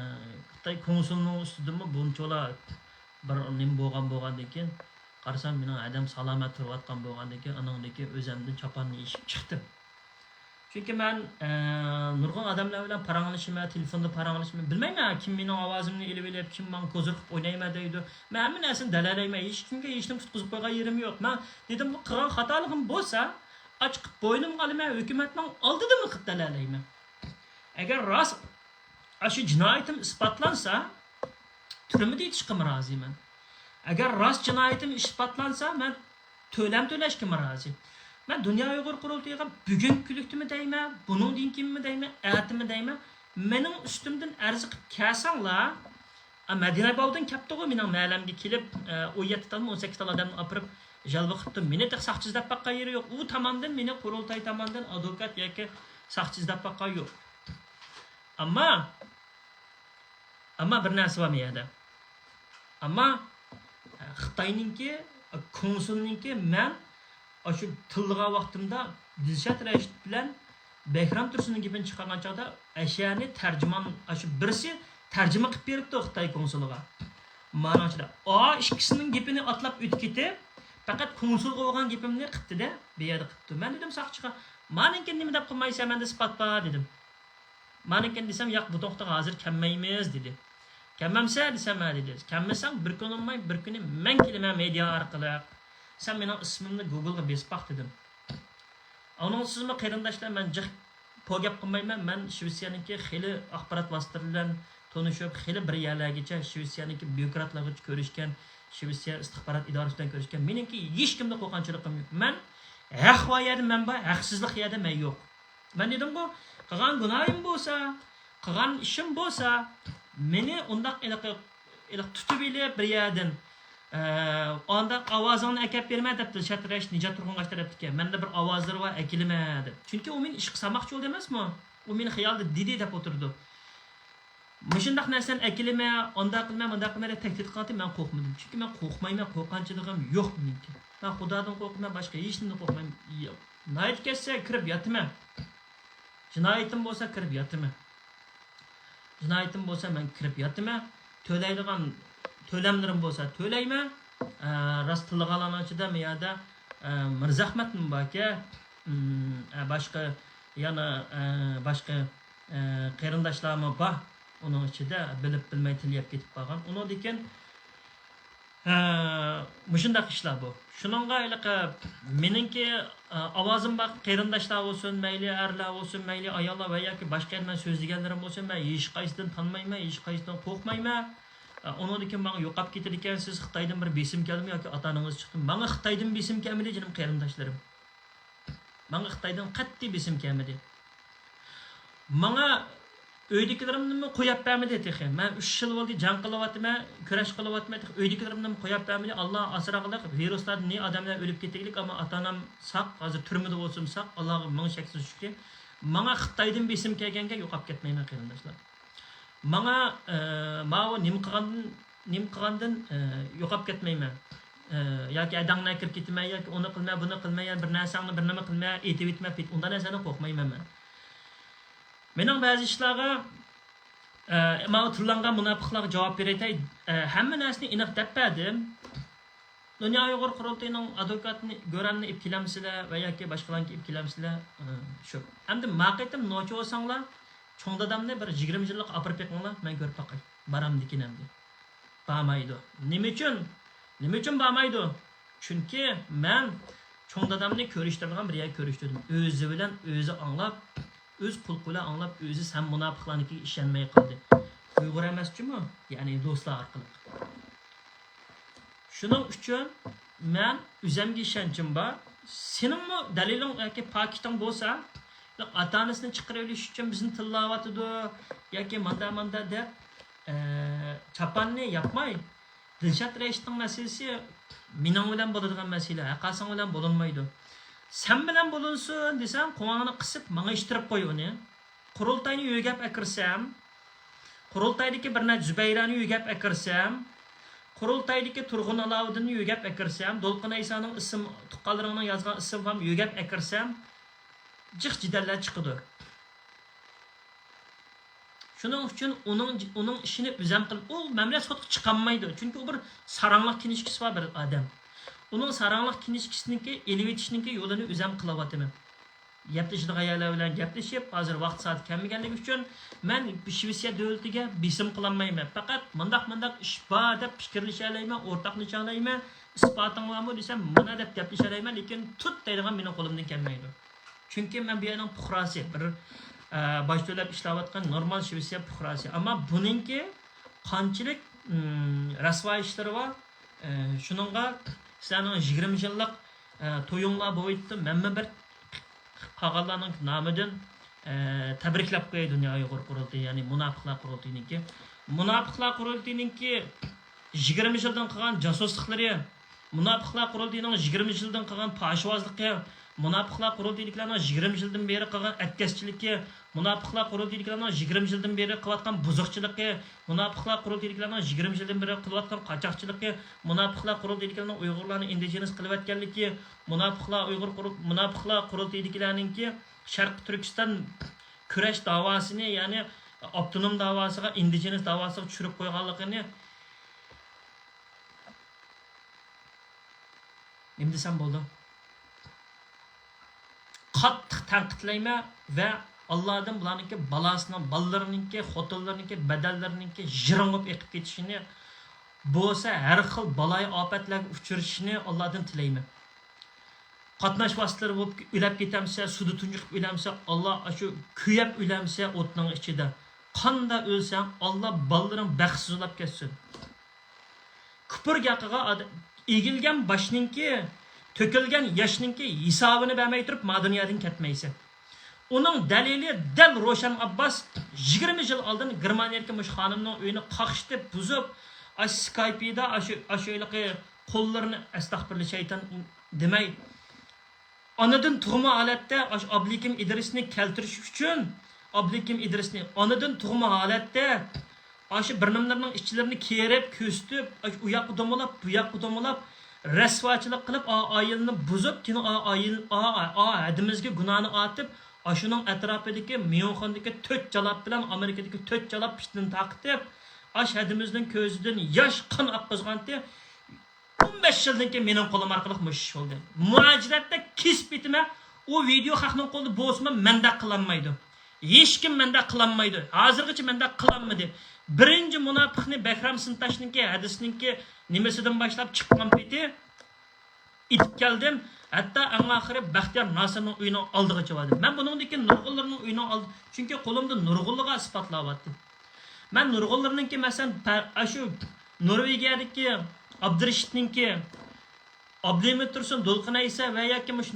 خىتاي كونسۇلىنىڭ ئۈستىدىنمۇ بۇنچىۋالا بىر نېمە بولغان، بولغاندىن كېيىن، قارىسام، مېنىڭ ھەدەم سالامەت تۇرۇۋاتقان بولغاندىن كېيىن، ئانىڭدىن كېيىن ئۆزەمدىن چاپاننى يېشىپ چىقتىم. چۈنكى مەن، ئە، نۇرغۇن ئادەملەر بىلەن پاراڭلىشىمەن، تېلېفوندا پاراڭلىشىمەن. بىلمەيمەن، كىم مېنىڭ ئاۋازىمنى ئېلىۋېلىپ، كىم ماڭا كوزىر قىلىپ ئوينايمەن دەيدۇ. مەن ھەممە نەرسىنى دەلەيلەيمەن. ھېچكىمگە ھېچنېمە تۇتقۇزۇپ قويغان يېرىم يوق. مەن دېدىم، قىلغان خاتالىقىم بولسا، ئاچىقىپ بوينۇمغا ئالىمەن، ھۆكۈمەتنىڭ ئالدىدىمۇ قىلىپ دەلەيلەيمەن. ئەگەر راست ئاشۇ جىنايىتىم ئىسپاتلانسا، تۈرمىدە يېتىشقىمۇ رازىمەن. ئەگەر راست جىنايىتىم ئىسپاتلانسا، مەن تۆلەم تۆلەشكىمۇ رازى. مەن دۇنيا ئۇيغۇر قۇرۇلتىيىغا بۈگۈنكى كۈنلۈكتىمۇ دەيمەن، بۇنىڭدىن كېيىنمۇ دەيمەن، ئەتىمۇ دەيمەن، مېنىڭ ئۈستۈمدىن ئەرز قىلىپ كەلسەڭلار، ئە، مەدىنە باۋۇدىن كەپتىغۇ مېنىڭ مەھەللەمگە كېلىپ، ئە، ئون يەتتە تالمۇ، ئون سەككىز تال ئادەمنى ئاپىرىپ جەلۋە قىپتۇ. مېنى تېخى ساقچى ئىزدەپ باققان يېرى يوق. ئۇ تاماندىن مېنى قۇرۇلتاي تاماندىن ئادۋوكات ياكى ساقچى ئىزدەپ باققان يوق. ئەمما، ئەمما بىر نەرسە بار مۇ يەردە. ئەمما، ئە، خىتاينىڭكى، ئە، كونسۇلنىڭكى مەن ئاشۇ تىللىغان ۋاقتىمدا دىلشات رەشىت بىلەن بەھرام تۇرسۇننىڭ گېپىنى چىقارغان چاغدا، ئەشەنى تەرجىمان، ئاشۇ بىرسى تەرجىمە قىلىپ بېرىپتۇ خىتاي كونسۇلىغا. مانىڭ ئىچىدە ئا ئىككىسىنىڭ گېپىنى ئاتلاپ ئۆتۈپ كېتىپ، پەقەت كونسۇلغا بولغان گېپىمنى قىپتىدە، بۇ يەردە قىپتۇ. مەن دېدىم ساقچىغا، مانىڭكىنى نېمە دەپ قىلمايسەن، مەندە ئىسپات بار دېدىم. مانىڭكىنى دېسەم، ياق، بۇ توختىغا ھازىر كەلمەيمىز دېدى. كەلمەمسە دېسەم، ھە دېدى. كەلمىسەڭ بىر كۈن بولماي بىر كۈنى مەن كېلىمەن مېدىيا ئارقىلىق. سەن مېنىڭ ئىسمىمنى گوگلغا بېسىپ باق دېدىم. ئۇنىڭسىزمۇ قېرىنداشلار، مەن جىق پو گەپ قىلمايمەن. مەن شىۋېتسىيەنىڭكى خېلى ئاخبارات ۋاسىتىلىرى بىلەن تونۇشۇپ، خېلى بىر يەرلەرگىچە شىۋېتسىيەنىڭكى بيۇروكراتلىرىغىچە كۆرۈشكەن، شىۋېتسىيە ئىستىخبارات ئىدارىسى بىلەن كۆرۈشكەن. مېنىڭكى ھېچكىمدىن قورققانچىلىقىم يوق. مەن ھەق بار يەردە مەن بار، ھەقسىزلىق يەردە مەن يوق. مەن دېدىمغۇ، قىلغان گۇناھىم بولسا، قىلغان ئىشىم بولسا، مېنى ئۇنداق ھېلىقى، ھېلىقى تۇتۇپ ئېلىپ بىر يەردىن، ئە، ئانداق ئاۋازىڭنى ئەكەپ بېرىمەن دەپتۇ، شەرت رەش نىجات تۇرغۇنغاچ تەرەپتىكەن. مەندە بىر ئاۋازلىرى بار، ئەكېلىمە دەپ. چۈنكى ئۇ مېنى ئىشقا سالماقچى بولدى ئەمەسمۇ؟ ئۇ مېنى خىيالىدا دېدى دەپ ئولتۇرىدۇ. مۇشۇنداق نەرسىلەرنى ئەكېلىمە، ئانداق قىلمە، مۇنداق قىلمە دەپ تەھدىت قىلغانتى، مەن قورقمىدىم. چۈنكى مەن قورقمايمەن، قورققانچىلىقىم يوق مېنىڭكى. مەن خۇدادىن قورقىمەن، باشقا ھېچنېمىدىن قورقمايمەن. ناھايىتى كەتسە كىرىپ ياتىمەن. جىنايىتىم بولسا كىرىپ ياتىمەن. جىنايىتىم بولسا مەن كىرىپ ياتىمەن. تۆلەيدىغان تۆلەملىرىم بولسا تۆلەيمەن. ئە، راست تىللىغانلارنىڭ ئىچىدە مۇ يەردە، ئە، مىرزەخمەتمۇ باركەن. ئە، باشقا يەنە، ئە، باشقا، ئە، قېرىنداشلارمۇ بار. ئۇنىڭ ئىچىدە بىلىپ بىلمەي تىل يەپ كېتىپ قالغان. ئۇنىڭدىن كېيىن ھە، مۇشۇنداق ئىشلار بۇ. شۇنىڭغا ھېلىقى مېنىڭكى، ئاۋازىم بار قېرىنداشلار بولسۇن، مەيلى ئەرلەر بولسۇن، مەيلى ئاياللار ۋە ياكى باشقا يەردە مەن سۆزلىگەنلىرىم بولسۇن، مەن ھېچقايسىدىن تانمايمەن، ھېچقايسىدىن قورقمايمەن. ئۇنىڭدىن كېيىن ماڭا يوقاپ كېتىدىكەنسىز، خىتايدىن بىر بېسىم كەلدىمۇ ياكى ئاتا-ئانىڭىز چىقتىمۇ؟ ماڭا خىتايدىن بېسىم كەلمىدى، جېنىم قېرىنداشلىرىم. ماڭا خىتايدىن قەتئىي بېسىم كەلمىدى. ماڭا ئۆيدىكىلىرىمنىمۇ قويۇپ بەرمىدى تېخى. مەن ئۈچ يىل بولدى جەڭ قىلىۋاتىمەن، كۈرەش قىلىۋاتىمەن، تېخى ئۆيدىكىلىرىمنىمۇ قويۇپ بەرمىدى. ئاللا ئاسراغلىق، ۋىرۇسلاردىن نى ئادەملەر ئۆلۈپ كېتىگلىك، ئەمما ئاتا-ئانام ساق، ھازىر تۈرمىدە بولسىمۇ ساق، ئاللاغا مىڭ شەكسىز شۈكرى. ماڭا خىتايدىن بېسىم كەلگەنگە يوقاپ كەتمەيمەن، قېرىنداشلار. ماڭا، ئە، ماۋۇ نېمە قىلغاندىن، نېمە قىلغاندىن، ئە، يوقاپ كەتمەيمەن. ئە، ياكى ھەدەڭنە كىرىپ كېتىمەن، ياكى ئۇنى قىلمە، بۇنى قىلمە، يا بىر نەرسەڭنى، بىر نېمە قىلمە، ئېتىۋېتىمەن، پېت-، ئۇنداق نەرسىدىن قورقمايمەن مەن. مېنىڭ بەزى ئىشلارغا، ئە، ماۋۇ تىللانغان مۇناپىقلارغا جاۋاب بېرەيتەي. ئە، ھەممە نەرسىنى ئېنىق دەپ بەردىم. دۇنيا ئۇيغۇر قۇرۇلتىيىنىڭ ئادۋوكاتىنى، گۆرەننى ئېلىپ كېلەمسىلەر ۋە ياكى باشقىلارنىڭكى ئېلىپ كېلەمسىلەر؟ ئە، شۇ. ئەمدى ما قېتىم نوچى بولساڭلار، چوڭ دادامنى بىر يىگىرمە يىللىق ئاپىرىپ بېقىڭلار، مەن كۆرۈپ باقاي. بارامدىكىن ئەمدى. بارمايدۇ. نېمە ئۈچۈن؟ نېمە ئۈچۈن بارمايدۇ؟ چۈنكى مەن چوڭ دادامنى كۆرۈشتۈرىدىغان بىر يەرگە كۆرۈشتۈردۈم. ئۆزى بىلەن ئۆزى ئاڭلاپ، ئۆز قۇلىقى بىلەن ئاڭلاپ، ئۆزى سەن مۇناپىقلارنىڭكىگە ئىشەنمەي قالدى. ئۇيغۇر ئەمەس جۇمۇ، يەنى دوستلار ئارقىلىق. شۇنىڭ ئۈچۈن مەن ئۆزەمگە ئىشەنچىم بار. سېنىڭمۇ دەلىلىڭ ياكى پاكىتىڭ بولسا، ئاتا-ئانىسىنى چىقىرىۋېلىش ئۈچۈن بىزنى تىللاۋاتىدۇ ياكى ماندا-ماندا دەپ، ئە، چاپاننى ياپماي، دىلشات رەئىسنىڭ مەسىلىسى مېنىڭ بىلەن بولىدىغان مەسىلە، ھەققاسىڭ بىلەن بولۇنمايدۇ. سەن بىلەن بولۇنسۇن دېسەڭ، قوڭۇڭنى قىسىپ، ماڭا ئىتتىرىپ قوي ئۇنى. قۇرۇلتاينى يۆگەپ ئەكىرسەم، قۇرۇلتايدىكى بىر نەچچە زۇبەيرانى يۆگەپ ئەكىرسەم، قۇرۇلتايدىكى تۇرغۇن ئالاۋۇدىننى يۆگەپ ئەكىرسەم، دولقۇن ئەيسانىڭ ئىسىم، تۇغقانلىرىڭنىڭ يازغان ئىسىم فام يۆگەپ ئەكىرسەم، جىق جېدەللەر چىقىدۇ. شۇنىڭ ئۈچۈن ئۇنىڭ، ئۇنىڭ ئىشىنى ئۆزەم قىلىپ، ئۇ مەملەت سوتقا چىقالمايدۇ. چۈنكى ئۇ بىر ساراڭلىق كىنىشكىسى بار بىر ئادەم. ئۇنىڭ ساراڭلىق كىنىشكىسىنىڭكى، ئېلىۋېتىشنىڭكى يولىنى ئۆزەم قىلىۋاتىمەن. گەپلىشىدىغان يەرلەر بىلەن گەپلىشىپ، ھازىر ۋاقىت سائەت كەلمىگەنلىكى ئۈچۈن مەن شىۋېتسىيە دۆلىتىگە بېسىم قىلالمايمەن. پەقەت مۇنداق، مۇنداق ئىش بار دەپ پىكىرلىشەلەيمەن، ئورتاقلىشالايمەن. ئىسپاتىڭ بارمۇ دېسەم، مانا دەپ گەپلىشەلەيمەن، لېكىن تۇت دەيدىغان مېنىڭ قولۇمدىن كەلمەيدۇ. چۈنكى مەن بۇ يەرنىڭ پۇقراسى، بىر، ئە، باج تۆلەپ ئىشلەۋاتقان نورمال شىۋېتسىيە پۇقراسى. ئەمما بۇنىڭكى قانچىلىك، ئىم، رەسۋاي ئىشلىرى بار. ئە، شۇنىڭغا سىلەرنىڭ يىگىرمە يىللىق، ئە، تويۇڭلار بولۇپتۇ. مەنمۇ بىر قالغانلارنىڭ نامىدىن، ئە، تەبرىكلەپ قوياي دۇنيا ئۇيغۇر قۇرۇلتىيى، يەنى مۇناپىقلار قۇرۇلتىيىنىڭكى. مۇناپىقلار قۇرۇلتىيىنىڭكى يىگىرمە يىلدىن قالغان جاسۇسلۇقلىرى، مۇناپىقلار قۇرۇلتىيىنىڭ يىگىرمە يىلدىن قىلغان پاشىۋازلىقى، مۇناپىقلار قۇرۇلتىيىدىكىلەرنىڭ يىگىرمە يىلدىن بېرى قىلغان ئەتكەسچىلىكى، مۇناپىقلار قۇرۇلتىيىدىكىلەرنىڭ يىگىرمە يىلدىن بېرى قىلىۋاتقان بۇزۇقچىلىقى، مۇناپىقلار قۇرۇلتىيىدىكىلەرنىڭ يىگىرمە يىلدىن بېرى قىلىۋاتقان قاچاقچىلىقى، مۇناپىقلار قۇرۇلتىيىدىكىلەرنىڭ ئۇيغۇرلارنى ئىندىجېنىس قىلىۋەتكەنلىكى، مۇناپىقلار ئۇيغۇر قۇرۇل-، مۇناپىقلار قۇرۇلتىيىدىكىلەرنىڭكى شەرقىي تۈركىستان كۈرەش داۋاسىنى، يەنى ئاپتونوم داۋاسىغا، ئىندىجېنىس داۋاسىغا چۈشۈرۈپ قويغانلىقىنى نېمە دېسەم بولىدۇ؟ قاتتىق تەنقىدلەيمەن ۋە ئاللادىن بۇلارنىڭكى بالاسىنىڭ، بالىلىرىنىڭكى، خوتۇنلىرىنىڭكى، بەدەنلىرىنىڭكى ژىرىڭ بولۇپ ئېقىپ كېتىشىنى، بولسا ھەر خىل بالايىئاپەتلەرگە ئۇچرىشىشىنى ئاللادىن تىلەيمەن. قاتناش ۋاسىتىلىرى بولۇپ ئۆلۈپ كېتەمسە، سۇدا تۇنجۇقۇپ ئۆلەمسە، ئاللا، ئاشۇ كۆيۈپ ئۆلەمسە ئوتنىڭ ئىچىدە. قاندا ئۆلسەڭ، ئاللا بالىلىرىڭ بەختسىز بولاپ كەتسۇن. كۇپۇر گەقىغا ئاد-، ئېگىلگەن باشنىڭكى، تۆكۈلگەن ياشنىڭكى ھېسابىنى بەرمەي تۇرۇپ، ما دۇنيادىن كەتمەيسەن. ئۇنىڭ دەلىلى دەل روشەن ئابباس يىگىرمە يىل ئالدىن گېرمانىيەدىكى مۇشۇ خانىمنىڭ ئۆيىنى قاقشىتىپ، بۇزۇپ، ئاشۇ سكايپىدا، ئاشۇ، ئاشۇ ھېلىقى قوللىرىنى، ئەستەغپىرۇللا، شەيتان دېمەي، ئانىدىن تۇغما ھالەتتە ئاشۇ ئابلىكىم ئىدرىسنى كەلتۈرۈش ئۈچۈن، ئابلىكىم ئىدرىسنى ئانىدىن تۇغما ھالەتتە ئاشۇ بىر نېمىلەرنىڭ ئىچلىرىنى كېرىپ، كۆرسىتىپ، ئاشۇ ئۇ ياققا دومىلاپ، بۇ ياققا دومىلاپ، رەسۋاچىلىق قىلىپ، ئا ئائىلىنى بۇزۇپ، كېيىن ئا ئائىل-، ئا، ئا، ئا ھەدىمىزگە گۇناھنى ئارتىپ، ئاشۇنىڭ ئەتراپىدىكى ميۇنخېندىكى تۆت جالاپ بىلەن ئامېرىكىدىكى تۆت جالاپ پىتنىنى تارقىتىپ، ئاشۇ ھەدىمىزنىڭ كۆزىدىن ياش قان ئاققۇزغانتى. ئون بەش يىلدىن كېيىن مېنىڭ قولۇم ئارقىلىق مۇشۇ ئىش بولدى. مۇھاجىرەتتە كېسىپ كېتىمەن. ئۇ ۋىدېئو خەقنىڭ قولىدا بولسىمۇ، مەندەك قىلالمايدۇ. ھېچكىم مەندەك قىلالمايدۇ. ھازىرغىچە مەندەك قىلالمىدى. بىرىنچى مۇناپىقنى بەھرام سىنتاشنىڭكى ھەدىسىنىڭكى نېمىسىدىن باشلاپ چىققان پېتى ئېيتىپ كەلدىم. ھەتتا ئەڭ ئاخىرى بەختىيار ناسىرنىڭ ئۆيىنىڭ ئالدىغىچە باردىم. مەن بۇنىڭدىن كېيىن نۇرغۇنلىرىنىڭ ئۆيىنىڭ ئالدى، چۈنكى قولۇمدا نۇرغۇنلىغان ئىسپاتلار بارتى. مەن نۇرغۇنلىرىنىڭكى، مەسىلەن، پە-، ئاشۇ نورۋېگىيەدىكى ئابدۇرېشىتنىڭكى، ئابدۇلھەمىد تۇرسۇن، دولقۇن ئەيسا ۋە ياكى مۇشۇ،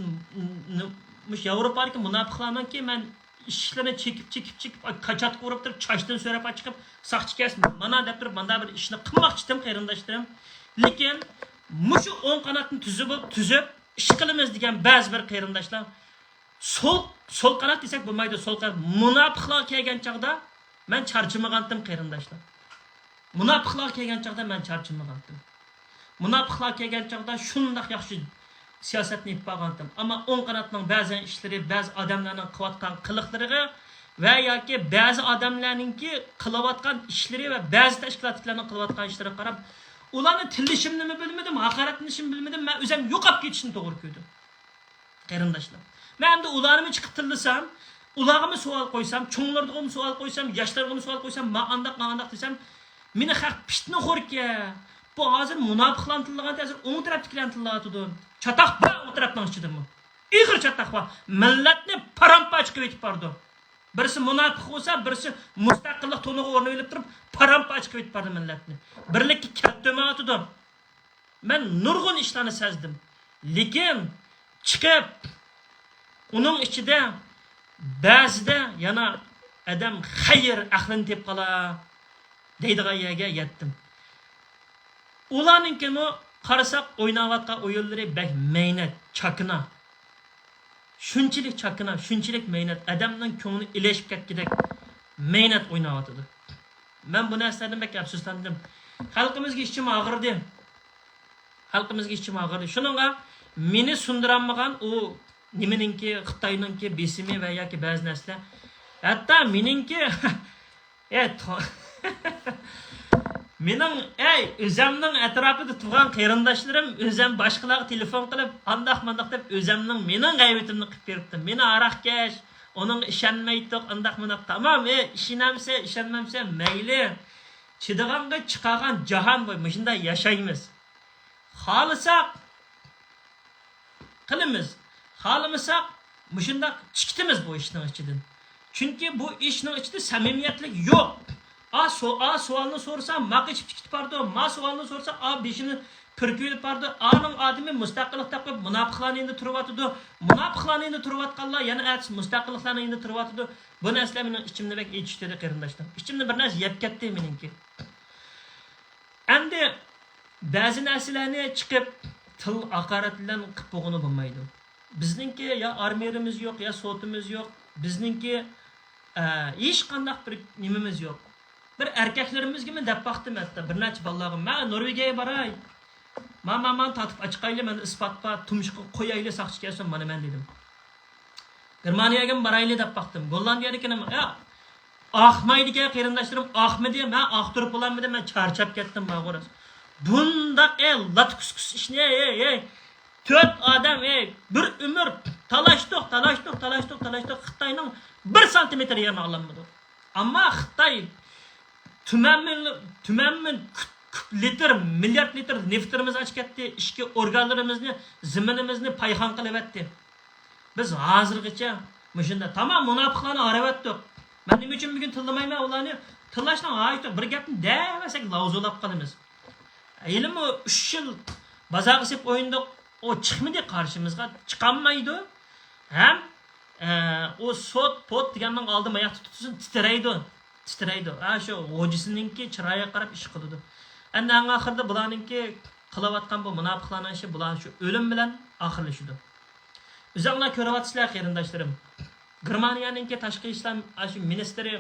مۇشۇ ياۋروپادىكى مۇناپىقلارنىڭكى مەن ئىشىكلىرىنى چېكىپ، چېكىپ، چېكىپ، كاچاتقا ئۇرۇپ تۇرۇپ، چاچتىن سۆرەپ چىقىپ، ساقچى كەلسۇن، مانا دەپ تۇرۇپ، مانا بىر ئىشنى قىلماقچىدىم، قېرىنداشلىرىم. لېكىن مۇشۇ ئوڭ قاناتنى تۈزۈپ، تۈزۈپ، ئىش قىلىمىز دېگەن بەزى بىر قېرىنداشلار، سول، سول قانات دېسەك بولمايدۇ، سول قانات، مۇناپىقلار كەلگەن چاغدا مەن چارچىمىغانتىم، قېرىنداشلار. مۇناپىقلار كەلگەن چاغدا مەن چارچىمىغانتىم. مۇناپىقلار كەلگەن چاغدا شۇنداق ياخشى سىياسەتنى ئېلىپ بارغانتىم. ئەمما ئوڭ قاناتنىڭ بەزى ئىشلىرى، بەزى ئادەملەرنىڭ قىلىۋاتقان قىلىقلىرىغا ۋە ياكى بەزى ئادەملەرنىڭكى قىلىۋاتقان ئىشلىرى ۋە بەزى تەشكىلاتتىكىلەرنىڭ قىلىۋاتقان ئىشلىرىغا قاراپ، ئۇلارنى تىللىشىمنىمۇ بىلمىدىم، ھاقارەتلىنىشىمنى بىلمىدىم، مەن ئۆزۈم يوقاپ كېتىشنى توغرا كۆردۈم. قېرىنداشلار، مەن ئەمدى ئۇلارنىمۇ چىقىپ تىللىسام، ئۇلارغىمۇ سوئال قويسام، چوڭلىرىغىمۇ سوئال قويسام، ياشلىرىغىمۇ سوئال قويسام، ما ئانداق، ما ئانداق دېسەم، مېنى خەق پىتنىخوركەن، بۇ ھازىر مۇناپىقلارنى تىللىغانتى، ھازىر ئوڭ تەرەپتىكىلەرنى تىللاۋاتىدۇ. چاتاق بار ئوڭ تەرەپنىڭ ئىچىدىمۇ. ئېغىر چاتاق بار. مىللەتنى پارام-پارچە قىلىۋېتىپ بارىدۇ. بىرسى مۇناپىق بولسا، بىرسى مۇستەقىللىق تونىغا ئورىنىۋېلىپ تۇرۇپ، پارام-پارچە قىلىۋېتىپ بارىدۇ مىللەتنى. بىرلىككە كەلتۈرمەيۋاتىدۇ. مەن نۇرغۇن ئىشلارنى سەزدىم. لېكىن چىقىپ، ئۇنىڭ ئىچىدە بەزىدە يەنە ئادەم خەير ئەقلىنى تېپىپ قالا دەيدىغان يەرگە يەتتىم. ئۇلارنىڭكىمۇ قارىساق ئويناۋاتقان ئويۇنلىرى بەك مەينەت، چاكىنا. شۇنچىلىك چاكىنا، شۇنچىلىك مەينەت، ئادەمنىڭ كۆڭلىنى ئېلىشىپ كەتكۈدەك مەينەت ئويناۋاتىدۇ. مەن بۇ نەرسىلەردىن بەك ئەپسۇسلاندىم. خەلقىمىزگە ئىچىم ئاغرىدى. خەلقىمىزگە ئىچىم ئاغرىدى. شۇنىڭغا مېنى سۇندۇرالمىغان ئۇ نېمىنىڭكى، خىتاينىڭكى بېسىمى ۋە ياكى بەزى نەرسىلەر. ھەتتا مېنىڭكى ئەي، تو-، مېنىڭ، ئەي، ئۆزەمنىڭ ئەتراپىدا تۇرغان قېرىنداشلىرىم ئۆزەم باشقىلارغا تېلېفون قىلىپ، ئانداق مانداق دەپ ئۆزەمنىڭ، مېنىڭ غەيۋىتىمنى قىلىپ بېرىپتۇ. مېنى ھاراقكەش، ئۇنىڭغا ئىشەنمەيتتۇق، ئانداق مانداق. تامام، ئەي، ئىشىنەمسە، ئىشەنمەمسە، مەيلى. چىدىغانغا چىقارغان جاھان بۇ، مۇشۇنداق ياشايمىز. خالىساق، قىلىمىز. خالىمىساق، مۇشۇنداق چىقىتىمىز بۇ ئىشنىڭ ئىچىدىن. چۈنكى بۇ ئىشنىڭ ئىچىدە سەمىمىيەتلىك يوق. ئا، سو-، ئا سوئالنى سورىسا، ما قېچىپ چىقىپ بارىدۇ. ما سوئالنى سورىسا، ئا بېشىنى پۈركۈۋېلىپ بارىدۇ. ئانىڭ ئادىمى مۇستەقىللىق تاپىپ، مۇناپىقلارنىڭ يېنىدا تۇرۇۋاتىدۇ. مۇناپىقلارنىڭ يېنىدا تۇرۇۋاتقانلار يەنە ئەتىسى مۇستەقىللىقلارنىڭ يېنىدا تۇرۇۋاتىدۇ. بۇ نەرسىلەر مېنىڭ ئىچىمنى بەك ئېچىشتۇردى، قېرىنداشلار. ئىچىمدىن بىر نەرسە يەپ كەتتى مېنىڭكى. ئەمدى بەزى نەرسىلەرنى چىقىپ تىل ھاقارەت بىلەن قىلىپ بولغىلى بولمايدۇ. بىزنىڭكى يا ئارمىيىمىز يوق، يا سوتىمىز يوق. بىزنىڭكى، ئە، ھېچقانداق بىر نېمىمىز يوق. بىر ئەركەكلىرىمىزگىمۇ دەپ باقتىم ھەتتا بىر نەچچە بالىلارغا، مەن نورۋېگىيەگە باراي. ما، ما، مانا تارتىپ ئاچىقايلى، مەندە ئىسپات بار، تۇمشۇققا قويايلى، ساقچى كەلسۇن، مانا مەن دېدىم. گېرمانىيەگىمۇ بارايلى دەپ باقتىم. گوللاندىيەدىكىنىمۇ، يا، ئاقمايدىكەن قېرىنداشلىرىم، ئاقمىدى. مەن ئاقتۇرۇپ بولالمىدىم، مەن چارچاپ كەتتىم، بارغۇ راست. بۇنداق، ئەي، لاتا كۇسكۇس ئىشنى، ئەي، ئەي، ئەي. تۆت ئادەم، ئەي، بىر ئۆمۈر تالاشتۇق، تالاشتۇق، تالاشتۇق، تالاشتۇق. خىتاينىڭ بىر سانتىمېتىر يېرىنى ئالالمىدۇق. ئەمما خىتاي تۈمەن مىل-، تۈمەن مىل-، كۈپ، كۈپ لىتىر، مىليارد لىتىر نېفىتىمىزنى ئاچىقىۋەتتى، ئىچكى ئورگانلىرىمىزنى، زېمىنىمىزنى پايخان قىلىۋەتتى. بىز ھازىرغىچە مۇشۇنداق. تامام مۇناپىقلارنى ئارىۋەتتۇق. مەن نېمە ئۈچۈن بۈگۈن تىللىمايمەن ئۇلارنى؟ تىللاشنىڭ ھاجىتى يوق. بىر گەپنى دەۋەرسەك لاۋزۇلاپ قالىمىز. ھېلىمۇ ئۈچ يىل بازارغا سېلىپ ئوينىدۇق. ئۇ چىقمىدى قارشىمىزغا. چىقالمايدۇ. ھەم، ئە، ئۇ سوت، پوت دېگەننىڭ ئالدى ماياقتا تۇتسۇن، تىترەيدۇ. تىترەيدۇ. ھە، شۇ غوجىسىنىڭكى چىرايىغا قاراپ ئىش قىلىدۇ. ئەمدى ئەڭ ئاخىرىدا بۇلارنىڭكى قىلىۋاتقان بۇ مۇناپىقلارنىڭ ئىشى بۇلار شۇ ئۆلۈم بىلەن ئاخىرلىشىدۇ. ئۆزۈڭلار كۆرۈۋاتىسىلەر، قېرىنداشلىرىم. گېرمانىيەنىڭكى تاشقى ئىشلار ئاشۇ مىنىستىرى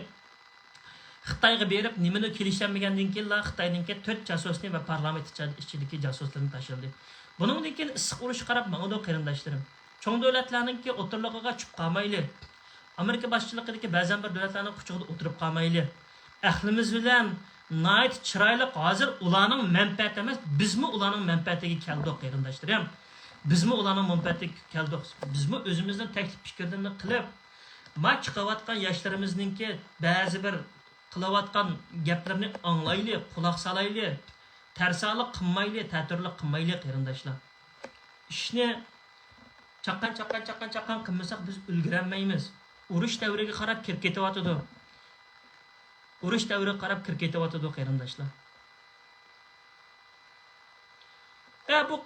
خىتايغا بېرىپ، نېمىنى كېلىشەلمىگەندىن كېيىنلا خىتاينىڭكى تۆت جاسۇسنى ۋە پارلامېنت ئىچىدىكى جاسۇسلىرىنى تاشلىدى. بۇنىڭدىن كېيىن ئىسسىق ئۇرۇش قاراپ ماڭىدۇ، قېرىنداشلىرىم. چوڭ دۆلەتلەرنىڭكى ئوتتۇرىلىقىغا چۈشۈپ قالمايلى. ئامېرىكا باشچىلىقىدىكى بەزەن بىر دۆلەتلەرنىڭ قۇچىقىدا ئولتۇرۇپ قالمايلى. ئەقلىمىز بىلەن ناھايىتى چىرايلىق، ھازىر ئۇلارنىڭ مەنپەئەتى ئەمەس، بىزمۇ ئۇلارنىڭ مەنپەئەتىگە كەلدۇق، قېرىنداشلىرىم. بىزمۇ ئۇلارنىڭ مەنپەئەتىگە كەلدۇق. بىزمۇ ئۆزىمىزنىڭ تەكلىپ پىكىرلىرىنى قىلىپ، ما چىقىۋاتقان ياشلىرىمىزنىڭكى بەزى بىر قىلىۋاتقان گەپلىرىنى ئاڭلايلى، قۇلاق سالايلى، تەرسالىق قىلمايلى، تەتۈرلۈك قىلمايلى، قېرىنداشلار. ئىشنى چاققان، چاققان، چاققان، چاققان قىلمىساق، بىز ئۈلگۈرەلمەيمىز. ئۇرۇش دەۋرىگە قاراپ كىرىپ كېتىۋاتىدۇ. ئۇرۇش دەۋرىگە قاراپ كىرىپ كېتىۋاتىدۇ، قېرىنداشلار. ئە، بۇ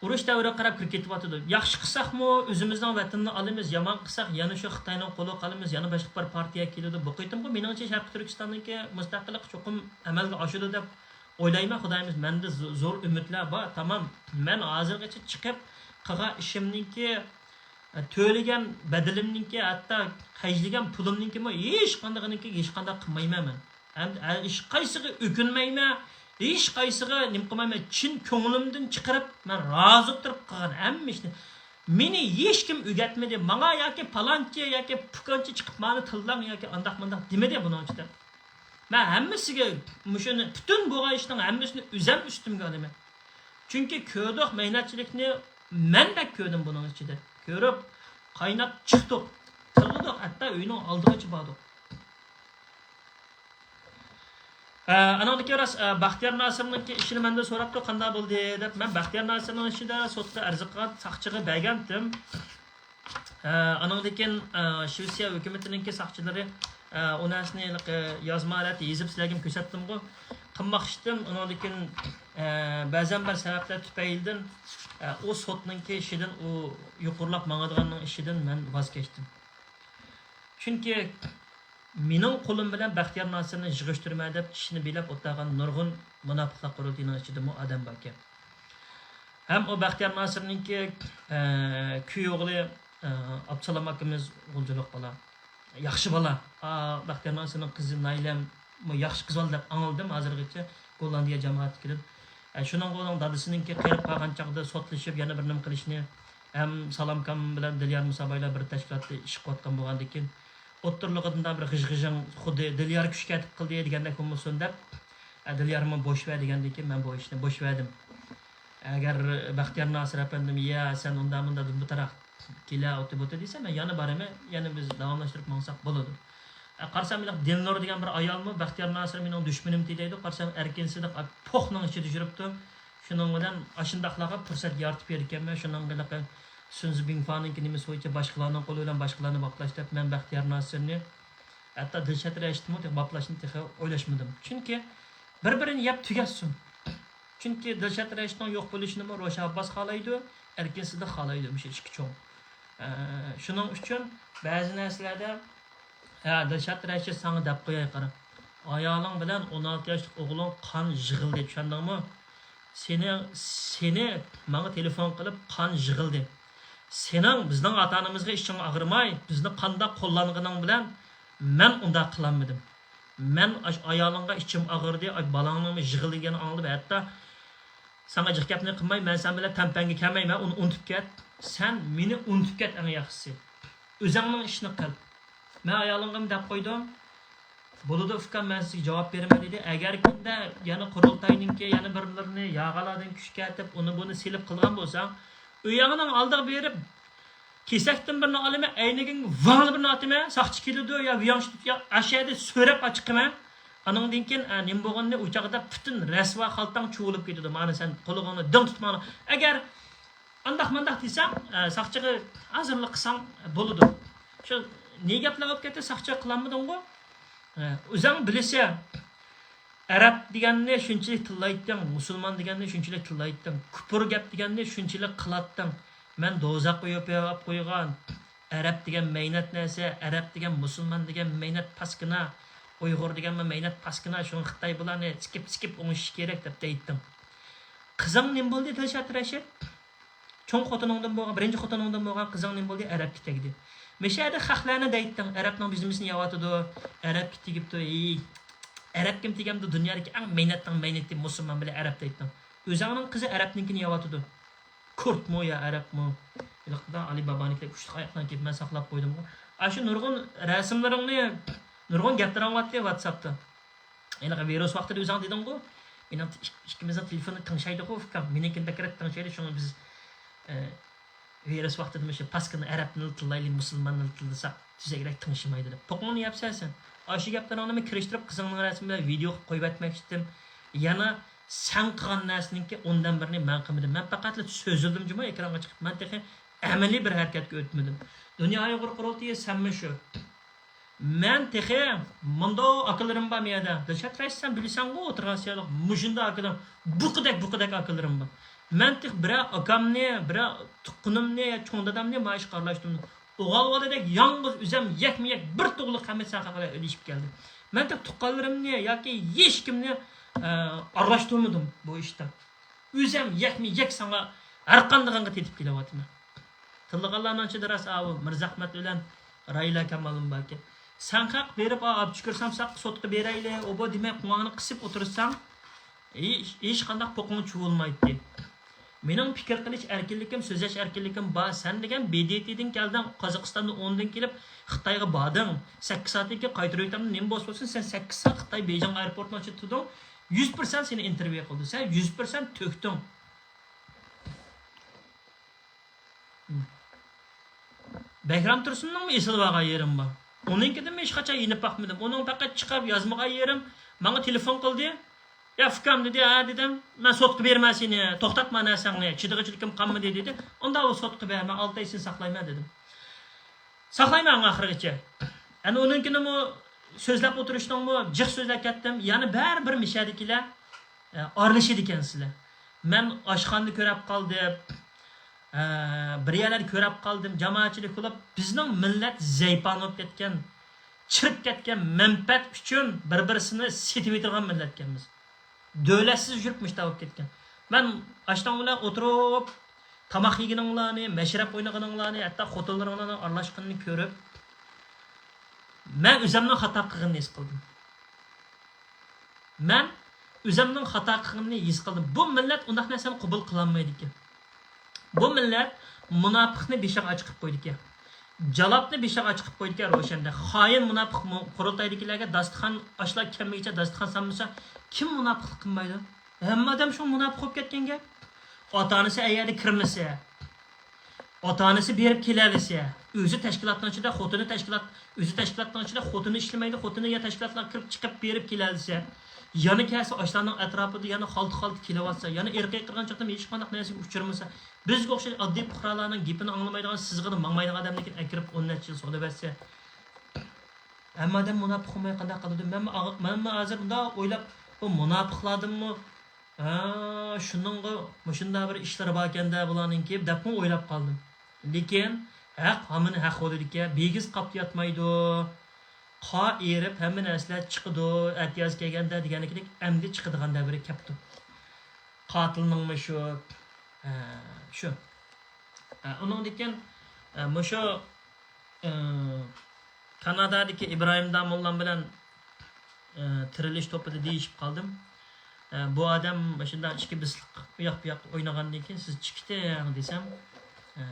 ئۇرۇش دەۋرىگە قاراپ كىرىپ كېتىۋاتىدۇ. ياخشى قىلساقمۇ ئۆزىمىزنىڭ ۋەتىنىنى ئالىمىز، يامان قىلساق يەنە شۇ خىتاينىڭ قولىغا قالىمىز، يەنە باشقا بىر پارتىيە كېلىدۇ. بۇ قېتىمقى مېنىڭچە شەرقىي تۈركىستاننىڭكى مۇستەقىللىقى چوقۇم ئەمەلگە ئاشىدۇ دەپ ئويلايمەن. خۇدايىمىز، مەندە زو-، زور ئۈمىدلەر بار. تامام، مەن ھازىرغىچە چىقىپ قىلغان ئىشىمنىڭكى، تۆلىگەن بەدىلىمنىڭكى، ھەتتا خەجلىگەن پۇلۇمنىڭكىمۇ ھېچقاندىقىنىڭكى ھېچقانداق قىلمايمەن مەن. ھەم ھېچقايسىغا ئۆكۈنمەيمەن، ھېچقايسىغا نېمە قىلمايمەن. چىن كۆڭلۈمدىن چىقىرىپ، مەن رازى بولۇپ تۇرۇپ قىلغان ھەممە ئىشنى. مېنى ھېچكىم ئۆگەتمىدى. ماڭا ياكى پالانچى ياكى پۇكانچى چىقىپ، مانا تىللاڭ ياكى ئانداق مانداق دېمىدى بۇنىڭ ئىچىدە. مەن ھەممىسىگە مۇشۇنى، پۈتۈن بولغان ئىشنىڭ ھەممىسىنى ئۆزەم ئۈستۈمگە ئالىمەن. چۈنكى كۆردۇق مەينەتچىلىكنى، مەن بەك كۆردۈم بۇنىڭ ئىچىدە. كۆرۈپ، قايناپ چىقتۇق، تىللىدۇق، ھەتتا ئۆينىڭ ئالدىغىچە باردۇق. ئە، ئانىڭدىكى راست، ئە، بەختىيار ناسىرنىڭكى ئىشىنى مەندىن سوراپتۇ، قانداق بولدى دەپ. مەن بەختىيار ناسىرنىڭ ئىشىدا سوتتا ئەرز قىلغان ساقچىغا بەرگەنتىم. ئە، ئانىڭدىن كېيىن، ئە، شىۋېتسىيە ھۆكۈمىتىنىڭكى ساقچىلىرى، ئە، ئۇ نەرسىنى ھېلىقى يازما ھالەتتە يېزىپ سىلەرگىمۇ كۆرسەتتىمغۇ، قىلماقچىدىم. ئۇنىڭدىن كېيىن، ئە، بەزەن بىر سەۋەبلەر تۈپەيلىدىن، ئە، ئۇ سوتنىڭكى ئىشىدىن، ئۇ يۇقىرىلاپ ماڭىدىغاننىڭ ئىشىدىن مەن ۋاز كەچتىم. چۈنكى مېنىڭ قولۇم بىلەن بەختىيار ناسىرنى يىغىشتۇرىمەن دەپ چىشىنى بىلەپ ئولتۇرغان نۇرغۇن مۇناپىقلار قۇرۇلتىيىنىڭ ئىچىدىمۇ ئادەم باركەن. ھەم ئۇ بەختىيار ناسىرنىڭكى، ئە، كۈيئوغلى، ئە، ئابدۇسالام ئاكىمىز غۇلجىلىق بالا. ياخشى بالا. ئا، بەختىيار ناسىرنىڭ قىزى نايلەممۇ ياخشى قىز بالا دەپ ئاڭلىدىم ھازىرغىچە گوللاندىيە جامائەتتىكىدىن. ئە، شۇنىڭغا ئۇنىڭ دادىسىنىڭكى قېرىپ قالغان چاغدا سوتلىشىپ، يەنە بىر نېمە قىلىشنى، ھەم سالامكام بىلەن دىليار مۇسابايلا بىر تەشكىلاتتا ئىش قىلىۋاتقان بولغاندىكىن، ئوتتۇرىلىقىدا بىر غىژ-غىژىڭ، خۇددى دىليار كۈشكە ئەتىپ قىلدى دېگەندەك بولمىسۇن دەپ، ئە، دىليارمۇ بوش بەر دېگەندىكىن، مەن بۇ ئىشنى بوش بەردىم. ئەگەر بەختىيار ناسىر ئەپەندىم، يا، سەن ئۇنداق مۇنداق دۈمبىتاراق كېلە ئوتى بوتى دېسە، مەن يەنە بارىمەن، يەنە بىز داۋاملاشتۇرۇپ ماڭساق بولىدۇ. ئە، قارىسام، ھېلىقى دىلنۇر دېگەن بىر ئايالمۇ، بەختىيار ناسىر مېنىڭ دۈشمىنىم دەيدۇ. قارىسام، ئەركىن سىدىق، ئاي، پوخنىڭ ئىچىدە يۈرۈپتۇ. شۇنىڭ بىلەن ئاشۇنداقلارغا پۇرسەت يارىتىپ بېرىدىكەنمەن. شۇنىڭغا ھېلىقى سۈنزى بىڭفانىڭكى نېمىسى بويىچە باشقىلارنىڭ قولى بىلەن باشقىلارنى باپلاش دەپ، مەن بەختىيار ناسىرنى، ھەتتا دىلشات رەشىتنىمۇ تېخى باپلاشنى تېخى ئويلاشمىدىم. چۈنكى بىر-بىرىنى يەپ تۈگەتسۇن. چۈنكى دىلشات رەشىتنىڭ يوق بولۇشىنىمۇ روشەن ئابباس خالايدۇ، ئەركىن سىدىق خالايدۇ، مۇشۇ ئىككى چوڭ. ئە، شۇنىڭ ئۈچۈن بەزى نەرسىلەردە، ھە، دىلشات رەشىت، ساڭا دەپ قوياي، قارا. ئايالىڭ بىلەن ئون ئالتە ياشلىق ئوغلۇڭ قان يىغلىدى، چۈشەندىڭمۇ؟ سېنى، سېنى ماڭا تېلېفون قىلىپ قان يىغلىدى. سېنىڭ بىزنىڭ ئاتا-ئانىمىزغا ئىچىڭ ئاغرىماي، بىزنى قانداق قوللانغىنىڭ بىلەن مەن ئۇنداق قىلالمىدىم. مەن ئاش-، ئايالىڭغا ئىچىم ئاغرىدى، ئاي، بالاڭنىڭ يىغلىدىغىنىنى ئاڭلىدىم. ھەتتا ساڭا جىق گەپنى قىلماي، مەن سەن بىلەن تەڭ-پەڭگە كەلمەيمەن، ئۇنى ئۇنتۇپ كەت. سەن مېنى ئۇنتۇپ كەت، ئەڭ ياخشىسى. ئۆزۈڭنىڭ ئىشىنى قىل. مەن ئايالىڭغىمۇ دەپ قويدۇم. بولىدۇ ئۇكام، مەن سىزگە جاۋاب بېرىمەن دېدى. ئەگەر كۈندە يەنە قۇرۇلتاينىڭكى يەنە بىرلىرىنى ياغىلاردىن كۈچ كەتىپ، ئۇنى بۇنى سېلىپ قىلغان بولساڭ، ئۆيۈڭنىڭ ئالدىغا بېرىپ، كېسەكتىن بىرنى ئالىمەن، ئەينىكىڭگە ۋاڭلا بىرنى ئاتىمەن، ساقچى كېلىدۇ يا ۋياڭشى تۇتۇپ يا ئاشۇ يەردە سۆرەپ چىقىمەن. ئانىڭدىن كېيىن، ئە، نېمە بولغىنىنى ئۇ چاغدا پۈتۈن رەسۋا خالتاڭ چۇۋۇلۇپ كېتىدۇ. مانا سەن قولىغىڭنى دىڭ تۇتماڭلا. ئەگەر ئانداق مانداق دېسەڭ، ئە، ساقچىغا ھازىرلىق قىلساڭ بولىدۇ. شۇ نېگەپلەر بولۇپ كەتتى، ساقچىغا قىلالمىدىڭغۇ؟ ئە، ئۆزۈڭ بىلىسەن. ئەرەب دېگەننى شۇنچىلىك تىللايتتىڭ، مۇسۇلمان دېگەننى شۇنچىلىك تىللايتتىڭ، كۇپۇر گەپ دېگەننى شۇنچىلىك قىلاتتىڭ. مەن دوزاخقا يۆپىياپ قويغان. ئەرەب دېگەن مەينەت نەرسە، ئەرەب دېگەن، مۇسۇلمان دېگەن مەينەت پاسكىنا، ئۇيغۇر دېگەنمۇ مەينەت پاسكىنا، شۇڭا خىتاي بۇلارنى سىكىپ سىكىپ ئوڭشىشى كېرەك دەپ دەيتتىڭ. قىزىڭ نېمە بولدى، دىلشات رەشىت؟ چوڭ خوتۇنۇڭدىن بولغان، بىرىنچى خوتۇنۇڭدىن بولغان قىزىڭ نېمە بولدى؟ ئەرەبكە تەگدى. مىشەدە خەقلەرنى دەيتتىڭ، ئەرەبنىڭ بىزنېمىسىنى يەۋاتىدۇ، ئەرەبكە تېگىپتۇ، ھېي، ئەرەبكىمۇ تېگەمدۇ، دۇنيادىكى ئەڭ مەينەتنىڭ مەينىتى مۇسۇلمان بىلەن ئەرەب دەيتتىڭ. ئۆزۈڭنىڭ قىزى ئەرەبنىڭكىنى يەۋاتىدۇ. كۇردمۇ يا ئەرەبمۇ؟ ھېلىقىدا ئالى بابانىڭكىدەك ئۇچلۇق ئاياقلارنى كىيىپ مەن ساقلاپ قويدۇمغۇ. ئاشۇ نۇرغۇن رەسىملىرىڭنى، نۇرغۇن گەپلىرىڭ بارتتى ۋاتساپتا. ھېلىقى ۋىرۇس ۋاقتىدا ئۆزۈڭ دېدىڭغۇ، مېنىڭ ئىك-، ئىككىمىزنىڭ تېلېفونى تىڭشايدىغۇ ئۇكام، مېنىڭكىنى بەكرەك تىڭشايدۇ، شۇڭا بىز، ئە، ۋىرۇس ۋاقتىدا مۇشۇ پاسكىنا ئەرەبنىلا تىللايلى، مۇسۇلماننىلا تىللىساق تۈزۈكرەك تىڭشىمايدۇ دەپ. پوقۇڭنى يەپسەن سەن. ئاشۇ گەپلىرىڭنىمۇ كىرىشتۈرۈپ قىزىڭنىڭ رەسىمى بىلەن ۋىدېئو قىلىپ قويۇۋەتمەكچىدىم. يەنە سەن قىلغان نەرسىنىڭكى ئوندىن بىرىنى مەن قىلمىدىم. مەن پەقەتلا سۆزلىدىم جۇمۇ ئېكرانغا چىقىپ. مەن تېخى ئەمەلىي بىر ھەرىكەتكە ئۆتمىدىم. دۇنيا ئۇيغۇر قۇرۇلتىيى سەنمۇ شۇ. مەن تېخى مۇنداق ئاكىلىرىم بار مۇ يەردە. دىلشات رەشىت، سەن بىلىسەنغۇ، ئولتۇرغان سىيالىق مۇشۇنداق ئاكىلىرىم، بۇقىدەك، بۇقىدەك ئاكىلىرىم بار. مەن تېخى بىرەر ئاكامنى، بىرەر تۇغقىنىمنى يا چوڭ دادامنى مانا ئىشقا ئارىلاشتۇرمىدىم. ئوغۇل بالىدەك يالغۇز ئۆزۈم يەكمۇ يەك بىر تۇغلۇق ھەممە سەن خەقلەر ئۆلۈشۈپ كەلدى. مەن تېخى تۇغقانلىرىمنى ياكى ھېچكىمنى، ئە، ئارىلاشتۇرمىدىم بۇ ئىشتا. ئۆزۈم يەكمۇ يەك ساڭا ھەرقاندىقىڭغا تېتىپ كېلىۋاتىمەن. تىللىغانلارنىڭ ئىچىدە راست ئاۋۇ مىرزەھمەت بىلەن راھىلە كامالىم باركەن. سەن خەق بېرىپ، ئا، ئابدۇشۈكۈر سامساققا سوتقا بېرەيلى، ئۇ بۇ دېمەي قوڭاڭنى قىسىپ ئولتۇرساڭ، ھېچ، ھېچقانداق پوقۇڭ چۇۋۇلمايتتى. مېنىڭ پىكىر قىلىش ئەركىنلىكىم، سۆزلەش ئەركىنلىكىم بار. سەن دېگەن ب د ت دىن كەلدىڭ، قازاقىستاندا ئون دىن كېلىپ خىتايغا باردىڭ. سەككىز سائەتتىن كېيىن قايتۇرۇۋېتەمدۇ، نېمە بولسا بولسۇن، سەن سەككىز سائەت خىتاي بېيجىڭ ئايروپورتىنىڭ ئىچىدە تۇردۇڭ. يۈز پىرسەنت سېنى ئىنتېرۋيۇ قىلدى. سەن يۈز پىرسەنت تۆكتۈڭ. بەھرام تۇرسۇننىڭمۇ ئېسىلىۋالغان يېرىم بار. ئۇنىڭكىدىنمۇ ھېچقاچان يېنىپ باقمىدىم. ئۇنىڭ پەقەت چىقىپ يازمىغان يېرىم، ماڭا تېلېفون قىلدى. يا ئۇكام دېدى، ھە دېدىم، مەن سوتقا بېرىمەن سېنى، توختاتما نەرسەڭنى، چىدىغۇچىلىكىم قالمىدى دېدى. ئۇندا ئۇ سوتقا بەر، مەن ئالتە ئاي سېنى ساقلايمەن دېدىم. ساقلايمەن ئاخىرىغىچە. ئەنە ئۇنىڭكىنىمۇ سۆزلەپ ئولتۇرۇشنىڭمۇ جىق سۆزلەپ كەتتىم. يەنە بەرىبىر مىشەدىكىلەر، ئە، ئارىلىشىدىكەنسىلەر. مەن ئاشخانىدا كۆرەپ قالدىم. ئە، بىر يەرلەردە كۆرەپ قالدىم. جامائەتچىلىك بولۇپ، بىزنىڭ مىللەت زەيپان بولۇپ كەتكەن، چىرىپ كەتكەن، مەنپەئەت ئۈچۈن بىر-بىرسىنى سېتىۋېتىدىغان مىللەتكەنمىز. دۆلەتسىز يۈرۈپ مۇشۇنداق بولۇپ كەتكەن. مەن ئاشتاڭ بىلەن ئولتۇرۇپ، تاماق يېگىنىڭلارنى، مەشرەپ ئوينىغىنىڭلارنى، ھەتتا خوتۇنلىرىڭلارنىڭ ئارىلاشقىنىنى كۆرۈپ، مەن ئۆزۈمنىڭ خاتا قىلغىنىنى ھېس قىلدىم. مەن ئۆزۈمنىڭ خاتا قىلغىنىنى ھېس قىلدىم. بۇ مىللەت ئۇنداق نەرسىنى قوبۇل قىلالمايدىكەن. بۇ مىللەت مۇناپىقنى بېشىغا ئاچ قىلىپ قويىدىكەن. جالاپنى بېشىغا ئاچ قىلىپ قويىدىكەن روشەندە. خائىن مۇناپىق مۇ-، قۇرۇلتايدىكىلەرگە داستىخان، ئاشلار كەلمىگىچە داستىخان سالمىسا، كىم مۇناپىقلىق قىلمايدۇ؟ ھەممە ئادەم شۇ مۇناپىق بولۇپ كەتكەن گەپ. ئاتا-ئانىسى ئەگەردە كىرمىسە، ئاتا-ئانىسى بېرىپ كېلەلىسە، ئۆزى تەشكىلاتنىڭ ئىچىدە، خوتۇنى تەشكىلات، ئۆزى تەشكىلاتنىڭ ئىچىدە، خوتۇنى ئىشلىمەيدۇ، خوتۇنى يا تەشكىلاتلارغا كىرىپ چىقىپ بېرىپ كېلەلىسە، يەنە كەلسە ئاشۇلارنىڭ ئەتراپىدا يەنە خالتا-خالتا كېلىۋاتسا، يەنە ئىرقىي قىرغىنچىلىقتىن ھېچقانداق نەرسىگە ئۇچرىمىسا، بىزگە ئوخشاش ئاددىي پۇقرالارنىڭ گېپىنى ئاڭلىمايدىغان، سىزىقىدا ماڭمايدىغان ئادەمنىڭكىنى ئەكىرىپ ئون نەچچە يىل سولىۋەتسە، ھەممە ئادەم مۇناپىق بولماي قانداق قىلىدۇ؟ مەنمۇ ئاغ-، مەنمۇ ھازىر مۇنداق ئويلاپ، بۇ مۇناپىقلاردىنمۇ، ھە، شۇنىڭغا مۇشۇنداق بىر ئىشلىرى باركەن-دە بۇلارنىڭكى دەپمۇ ئويلاپ قالدىم. لېكىن ھەق ھامان ھەق بولىدىكەن، بىگىز قاپتا ياتمايدۇ. قار ئېرىپ، ھەممە نەرسىلەر چىقىدۇ، ئەتىياز كەلگەندە دېگەندەك ئەمدى چىقىدىغان دەۋرى كەپتۇ. قاتىلنىڭمۇ شۇ، ھە، شۇ. ھە، ئۇنىڭدىن كېيىن، ھە، مۇشۇ، ئە، كانادادىكى ئىبراھىم داموللام بىلەن، ئە، تىرىلىش توپىدا دېيىشىپ قالدىم. ئە، بۇ ئادەم مۇشۇنداق ئىككى بىسلىق ئۇياق-بۇياق ئوينىغاندىن كېيىن، سىز چىقىتىڭ دېسەم، ئە،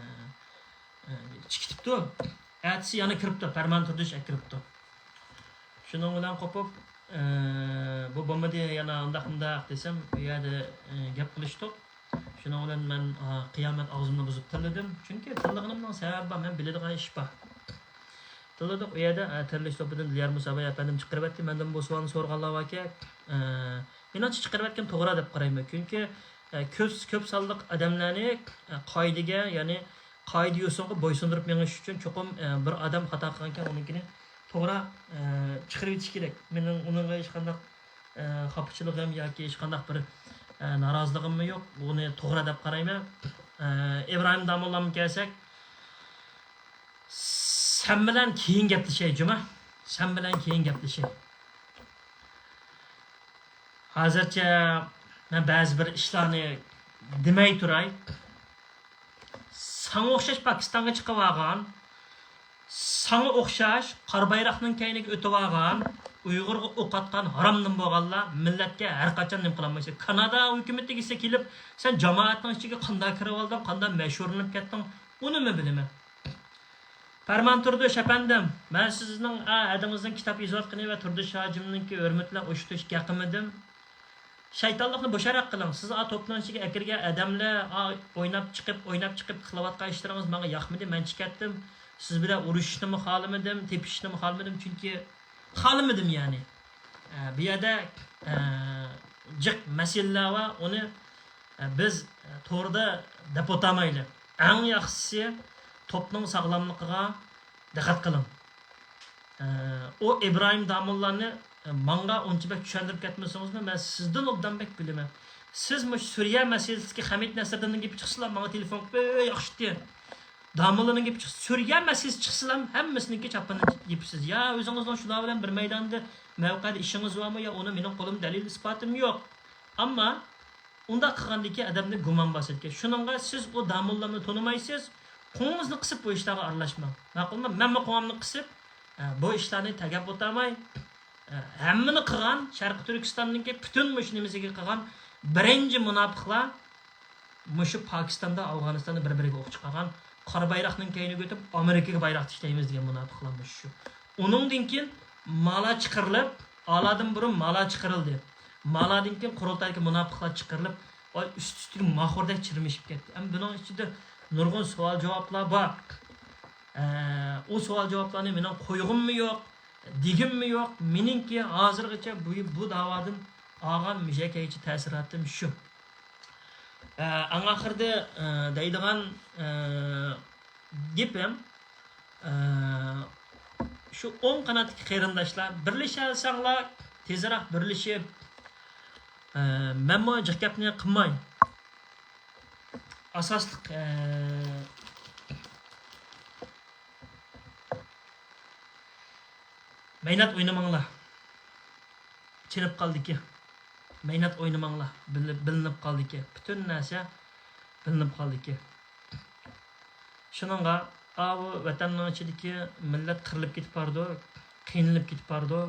ئە، چىقىتىپتۇ. ئەتىسى يەنە كىرىپتۇ، پەرمان تۇردۇش ئەكىرىپتۇ. شۇنىڭ بىلەن قوپۇپ، ئە، بۇ بولمىدى، يەنە ئۇنداق مۇنداق دېسەم، ئۇ يەردە، ئە، گەپ قىلىشتۇق. شۇنىڭ بىلەن مەن، ئا، قىيامەت ئاغزىمنى بۇزۇپ تىللىدىم. چۈنكى تىللىغىنىمنىڭ سەۋەبى بار، مەن بىلىدىغان ئىش بار. تىللىدۇق ئۇ يەردە، ئە، تىللىشىش توپىدىن دىليار مۇسابى ئەپەندىم چىقىرىۋەتتى. مەندىن بۇ سوئالنى سورىغانلار باركەن، ئە، مېنىڭچە چىقىرىۋەتكەن توغرا دەپ قارايمەن. چۈنكى، ئە، كۆپ، كۆپ سانلىق ئادەملەرنى، ئە، قائىدىگە، يەنى قائىدە يوسۇنغا بويسۇندۇرۇپ مېڭىش ئۈچۈن چوقۇم، ئە، بىر ئادەم خاتا قىلغانكەن، ئۇنىڭكىنى توغرا، ئە، چىقىرىۋېتىش كېرەك. مېنىڭ ئۇنىڭغا ھېچقانداق، ئە، خاپىچىلىقىم ياكى ھېچقانداق بىر، ئە، نارازىلىقىممۇ يوق. بۇنى توغرا دەپ قارايمەن. ئە، ئىبراھىم داموللامغا كەلسەك، سەن بىلەن كېيىن گەپلىشەي، جۇما. سەن بىلەن كېيىن گەپلىشەي. ھازىرچە مەن بەزى بىر ئىشلارنى دېمەي تۇراي. ساڭا ئوخشاش پاكىستانغا چىقىۋالغان، ساڭا ئوخشاش قارا بايراقنىڭ كەينىگە ئۆتۈۋالغان، ئۇيغۇرغا ئوق ئاتقان ھارامدىن بولغانلار مىللەتكە ھەر قاچان نېمە قىلالمايسەن. كانادا ھۆكۈمىتى دېسە كېلىپ، سەن جامائەتنىڭ ئىچىگە قانداق كىرىۋالدىڭ، قانداق مەشھۇرلىنىپ كەتتىڭ، ئۇنىمۇ بىلىمەن. پەرمان تۇردۇش ئەپەندىم، مەن سىزنىڭ، ئا، ھەدىڭىزنىڭ كىتاب يېزىۋاتقىنى ۋە تۇردۇش ھاجىمنىڭكى ھۆرمىتى بىلەن ئۇچرىشىشقا ھەققىمىدىم. شەيتانلىقنى بوشاراق قىلىڭ. سىز ئا توپنىڭ ئىچىگە ئەكىرگەن ئادەملەر، ئا، ئويناپ چىقىپ، ئويناپ چىقىپ قىلىۋاتقان ئىشلىرىڭىز ماڭا ياقمىدى، مەن چىقىپ كەتتىم. سىز بىلەن ئۇرۇشۇشنىمۇ خالىمىدىم، تېپىشىشنىمۇ خالىمىدىم، چۈنكى خالىمىدىم يەنى. ئە، بۇ يەردە، ئە، جىق مەسىلىلەر بار، ئۇنى، ئە، بىز، ئە، توردا دەپ ئولتۇرمايلى. ئەڭ ياخشىسى توپنىڭ ساغلاملىقىغا دىققەت قىلىڭ. ئە، ئۇ ئىبراھىم داموللانى، ئە، ماڭا ئۇنچە بەك چۈشەندۈرۈپ كەتمىسىڭىزمۇ، مەن سىزدىن ئوبدان بەك بىلىمەن. سىز مۇشۇ سۈرىيە مەسىلىسىدىكى خەمىت نەسىردىننىڭ گېپى چىقسىلا، ماڭا تېلېفون قىلىپ، «ئۆي، ياخشىتى، داموللانىڭ گېپى چىقسا، سۈرىيە مەسىلىسى چىقسىلا، ھەممىسىنىڭكى چاپىنىنى يېپىسىز. يا ئۆزىڭىزنىڭ شۇلار بىلەن بىر مەيداندا، مەۋقەدە ئىشىڭىز بارمۇ، يا ئۇنى مېنىڭ قولۇمدا دەلىل-ئىسپاتىم يوق.» ئەمما ئۇنداق قىلغاندىكى ئادەمدە گۇمان بار سەتكە. شۇنىڭغا سىز ئۇ داموللامنى تونۇمايسىز، قوڭىڭىزنى قىسىپ بۇ ئىشلارغا ئارىلاشماڭ. ماقۇلمۇ؟ مەنمۇ قوڭۇمنى قىسىپ، ئە، بۇ ئىشلارنى تەگەپ ئولتۇرماي، ئە، ھەممىنى قىلغان، شەرقىي تۈركىستاننىڭكى پۈتۈن مۇشۇ نېمىسىگە قىلغان بىرىنچى مۇناپىقلار مۇشۇ پاكىستاندا، ئافغانىستاندا بىر-بىرىگە ئوق چىقارغان، قارا بايراقنىڭ كەينىگە ئۆتۈپ، ئامېرىكىغا بايراق تىكلەيمىز دېگەن مۇناپىقلار مۇشۇ شۇ. ئۇنىڭدىن كېيىن مالا چىقىرىلىپ، ئالادىن بۇرۇن مالا چىقىرىلدى. مالادىن كېيىن قۇرۇلتايدىكى مۇناپىقلار چىقىرىلىپ، ئۇ ئۈست-ئۈستىگە ماخوردەك چىرمىشىپ كەتتى. ئەمما بۇنىڭ ئىچىدە نۇرغۇن سوئال-جاۋابلار بار. ئە، ئۇ سوئال-جاۋابلارنى مېنىڭ قويغۇممۇ يوق، دېگۈممۇ يوق. مېنىڭكى ھازىرغىچە بۇ، بۇ داۋادىن ئالغان مۇشۇ يەرگىچە تەسىراتىم شۇ. ئە، ئەڭ ئاخىرىدا، ئە، دەيدىغان، ئە، گېپىم، ئە، شۇ ئوڭ قاناتتىكى قېرىنداشلار، بىرلىشەلىسەڭلار، تېزرەك بىرلىشىپ، ئە، مەنمۇ جىق گەپنى قىلماي، ئاساسلىق، ئە، مەينەت ئوينىماڭلار. چېنىپ قالدىكى. مەينەت ئوينىماڭلار. بىلىنىپ، بىلىنىپ قالدىكى. پۈتۈن نەرسە بىلىنىپ قالدىكى. شۇنىڭغا، ئاۋۇ ۋەتەننىڭ ئىچىدىكى مىللەت قىرىلىپ كېتىپ بارىدۇ، قىينىلىپ كېتىپ بارىدۇ.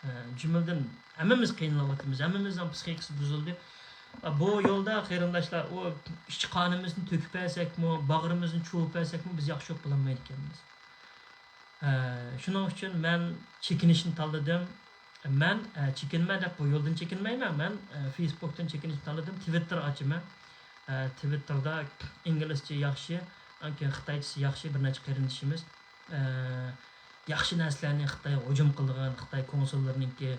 ئە، جۈملىدىن ھەممىمىز قىينىلىۋاتىمىز، ھەممىمىزنىڭ پسىخىكىسى بۇزۇلدى. بۇ يولدا قېرىنداشلار، ئۇ ئىچ قانىمىزنى تۆكۈپ بەرسەكمۇ، باغرىمىزنى چۇۋۇپ بەرسەكمۇ، بىز ياخشى يوق بولالمايدىكەنمىز. ئە، شۇنىڭ ئۈچۈن مەن چېكىنىشنى تاللىدىم. مەن، ئە، چېكىنمە دەپ بۇ يولدىن چېكىنمەيمەن. مەن، ئە، فېيسبۇكتىن چېكىنىشنى تاللىدىم. تىۋىتتېر ئاچىمەن. ئە، تىۋىتتېردا ئىنگلىزچە ياخشى، ئاندىن كېيىن خىتايچىسى ياخشى بىر نەچچە قېرىندىشىمىز، ئە، ياخشى نەرسىلەرنى، خىتايغا ھۇجۇم قىلىدىغان خىتاي كونسۇللىرىنىڭكى،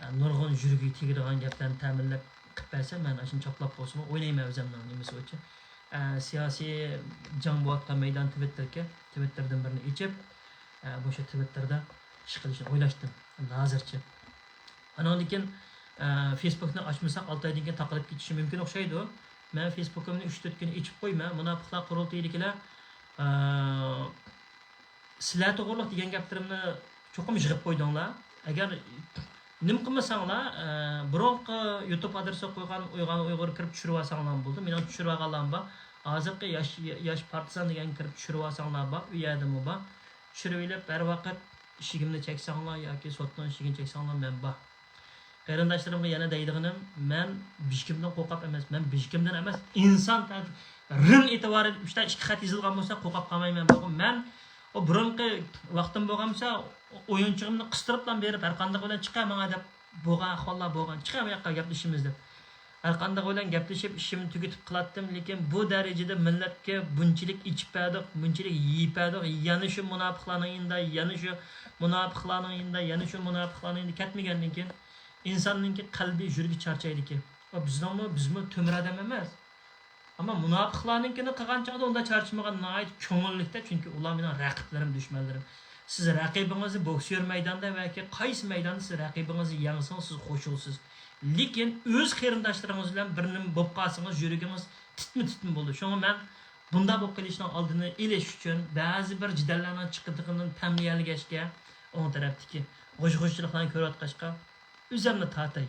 ئە، نۇرغۇن يۈرىكىگە تېگىدىغان گەپلەرنى تەمىنلەپ قىلىپ بەرسە، مەن ئاشۇنى چاپلاپ بولسىمۇ ئوينايمەن ئۆزۈمنىڭ نېمىسى بويىچە. ئە، سىياسىي جەڭ بولۇۋاتقان مەيدان تىۋىتتېركەن. تىۋىتتېردىن بىرنى ئېچىپ، ئە، مۇشۇ تىۋىتتېردا ئىش قىلىشنى ئويلاشتىم ئەمدى ھازىرچە. ئانىڭدىن كېيىن، ئە، فېيسبۇكنى ئاچمىساق، ئالتە ئايدىن كېيىن تاقىلىپ كېتىشى مۇمكىن ئوخشايدۇ. مەن فېيسبۇكۇمنى ئۈچ تۆت كۈن ئېچىپ قويىمەن. مۇناپىقلار قۇرۇلتىيىدىكىلەر، ئە، سىلەر توغرۇلۇق دېگەن گەپلىرىمنى چوقۇم يىغىپ قويدۇڭلار. ئەگەر نېمە قىلمىساڭلار، ئە، بۇرۇنقى يۇتۇب ئادرېسىغا قويغان ئويغان ئۇيغۇر كىرىپ چۈشۈرۈۋالساڭلارمۇ بولىدۇ. مېنىڭ چۈشۈرۈۋالغانلارمۇ بار. ھازىرقى ياش، ياش پارتىزان دېگەن كىرىپ چۈشۈرۈۋالساڭلار بار، ئۇ يەردىمۇ بار. چۈشۈرۈۋېلىپ، ھەر ۋاقىت ئىشىكىمنى چەكسەڭلار ياكى سوتنىڭ ئىشىكىنى چەكسەڭلار، مەن بار. قېرىنداشلىرىمغا يەنە دەيدىغىنىم، مەن ھېچكىمدىن قورقۇپ ئەمەس، مەن ھېچكىمدىن ئەمەس، ئىنسان تەرىپى رىن ئېتىبارى مۇشۇنداق ئىككى خەت يېزىلغان بولسا، قورقۇپ قالمايمەن. مەن ئۇ بۇرۇنقى ۋاقتىم بولغانمىسا، ئويۇنچۇقۇمنى قىستۇرۇپلا بېرىپ، ھەرقانداق بىلەن چىقە ماڭا دەپ بولغان ئەھۋاللار بولغان. چىقە بۇ ياققا گەپلىشىمىز دەپ. ھەرقانداق بىلەن گەپلىشىپ، ئىشىمنى تۈگىتىپ قىلاتتىم. لېكىن بۇ دەرىجىدە مىللەتكە بۇنچىلىك ئېچىپ بەردۇق، بۇنچىلىك يېيىپ بەردۇق. يەنە شۇ مۇناپىقلارنىڭ يېنىدا، يەنە شۇ مۇناپىقلارنىڭ يېنىدا، يەنە شۇ مۇناپىقلارنىڭ يېنىدا كەتمىگەندىن كېيىن، ئىنساننىڭكى قەلبى، يۈرىكى چارچايدىكەن. ۋە بىزنىڭمۇ، بىزمۇ تۆمۈر ئادەم ئەمەس. ئەمما مۇناپىقلارنىڭكىنى قىلغان چاغدا ئۇنداق چارچىمىغان، ناھايىتى كۆڭۈللۈكتە، چۈنكى ئۇلار مېنىڭ رەقىبلىرىم، دۈشمەنلىرىم. سىز رەقىبىڭىزنى بوكسيور مەيداندا ياكى قايسى مەيداندا سىز رەقىبىڭىزنى يەڭسىڭىز، سىز قوشۇلىسىز. لېكىن ئۆز قېرىنداشلىرىڭىز بىلەن بىر نېمە بولۇپ قالسىڭىز، يۈرىكىڭىز تىتمە-تىتمە بولىدۇ. شۇڭا مەن بۇنداق بولۇپ قېلىشنىڭ ئالدىنى ئېلىش ئۈچۈن، بەزى بىر جېدەللەرنىڭ چىقىدىغىنىدىن پەملىيەلىگەچكە، ئوڭ تەرەپتىكى غۇژ-غۇژچىلىقلارنى كۆرۈۋاتقاچقا، ئۆزۈمنى تارتاي.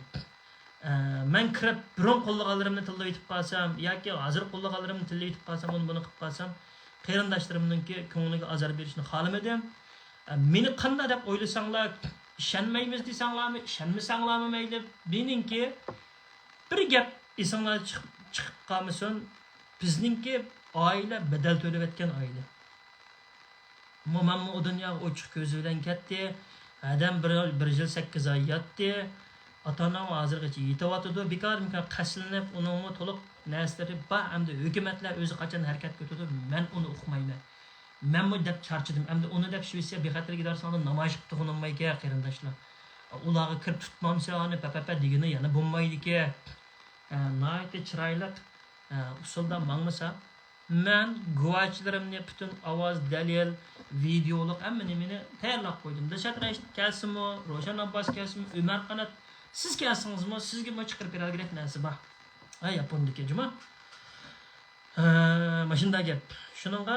ئە، مەن كىرىپ بۇرۇن قوللىغانلىرىمنى تىللىۋېتىپ قالسام ياكى ھازىر قوللىغانلىرىمنى تىللىۋېتىپ قالسام، ئۇنى بۇنى قىلىپ قالسام، قېرىنداشلىرىمنىڭكى كۆڭلىگە ئازار بېرىشنى خالىمىدىم. ئە، مېنى قانداق دەپ ئويلىساڭلار، ئىشەنمەيمىز دېسەڭلارمۇ، ئىشەنمىسەڭلارمۇ مەيلى، مېنىڭكى بىر گەپ ئېسىڭلاردا چىقىپ، چىقىپ قالمىسۇن، بىزنىڭكى ئائىلە بەدەل تۆلەۋەتكەن ئائىلە. مو-، مەنمۇ ئۇ دۇنياغا ئوچۇق كۆزى بىلەن كەتتى. ھەدەم بىر، بىر يىل سەككىز ئاي ياتتى. ئاتا-ئانام ھازىرغىچە يېتىۋاتىدۇ. بىكاردىن بىكار قەستلىنىپ، ئۇنىڭمۇ تولۇق نەرسىلىرى بار. ئەمدى ھۆكۈمەتلەر ئۆزى قاچان ھەرىكەتكە ئۆتىدۇ، مەن ئۇنى ئۇقمايمەن. مەنمۇ دەپ چارچىدىم. ئەمدى ئۇنى دەپ شىۋېتسىيە بىخەتەرلىك ئىدارىسىنىڭ ئالدىدا نامايىش قىلىپ تۇرغىنىممايكەن، قېرىنداشلار. ئۇلارغا كىرىپ تۇتمامسەن، ئانا، پەپەپە دېگىنى يەنە بولمايدىكەن. ئە، ناھايىتى چىرايلىق، ئە، ئۇسۇلدا ماڭمىسا، مەن گۇۋاھچىلىرىمنى پۈتۈن ئاۋاز، دەلىل، ۋىدېئولۇق ھەممە نېمىنى تەييارلاپ قويدۇم. دىلشات رەشىت كەلسىمۇ، روشەن ئابباس كەلسىمۇ، ئۆمەر قانات، سىز كەلسىڭىزمۇ، سىزگىمۇ چىقىرىپ بېرەلىگۈدەك نەرسە بار. ھە، ياپوندىكى جۇما. ھە، ماشىنىدا گەپ. شۇنىڭغا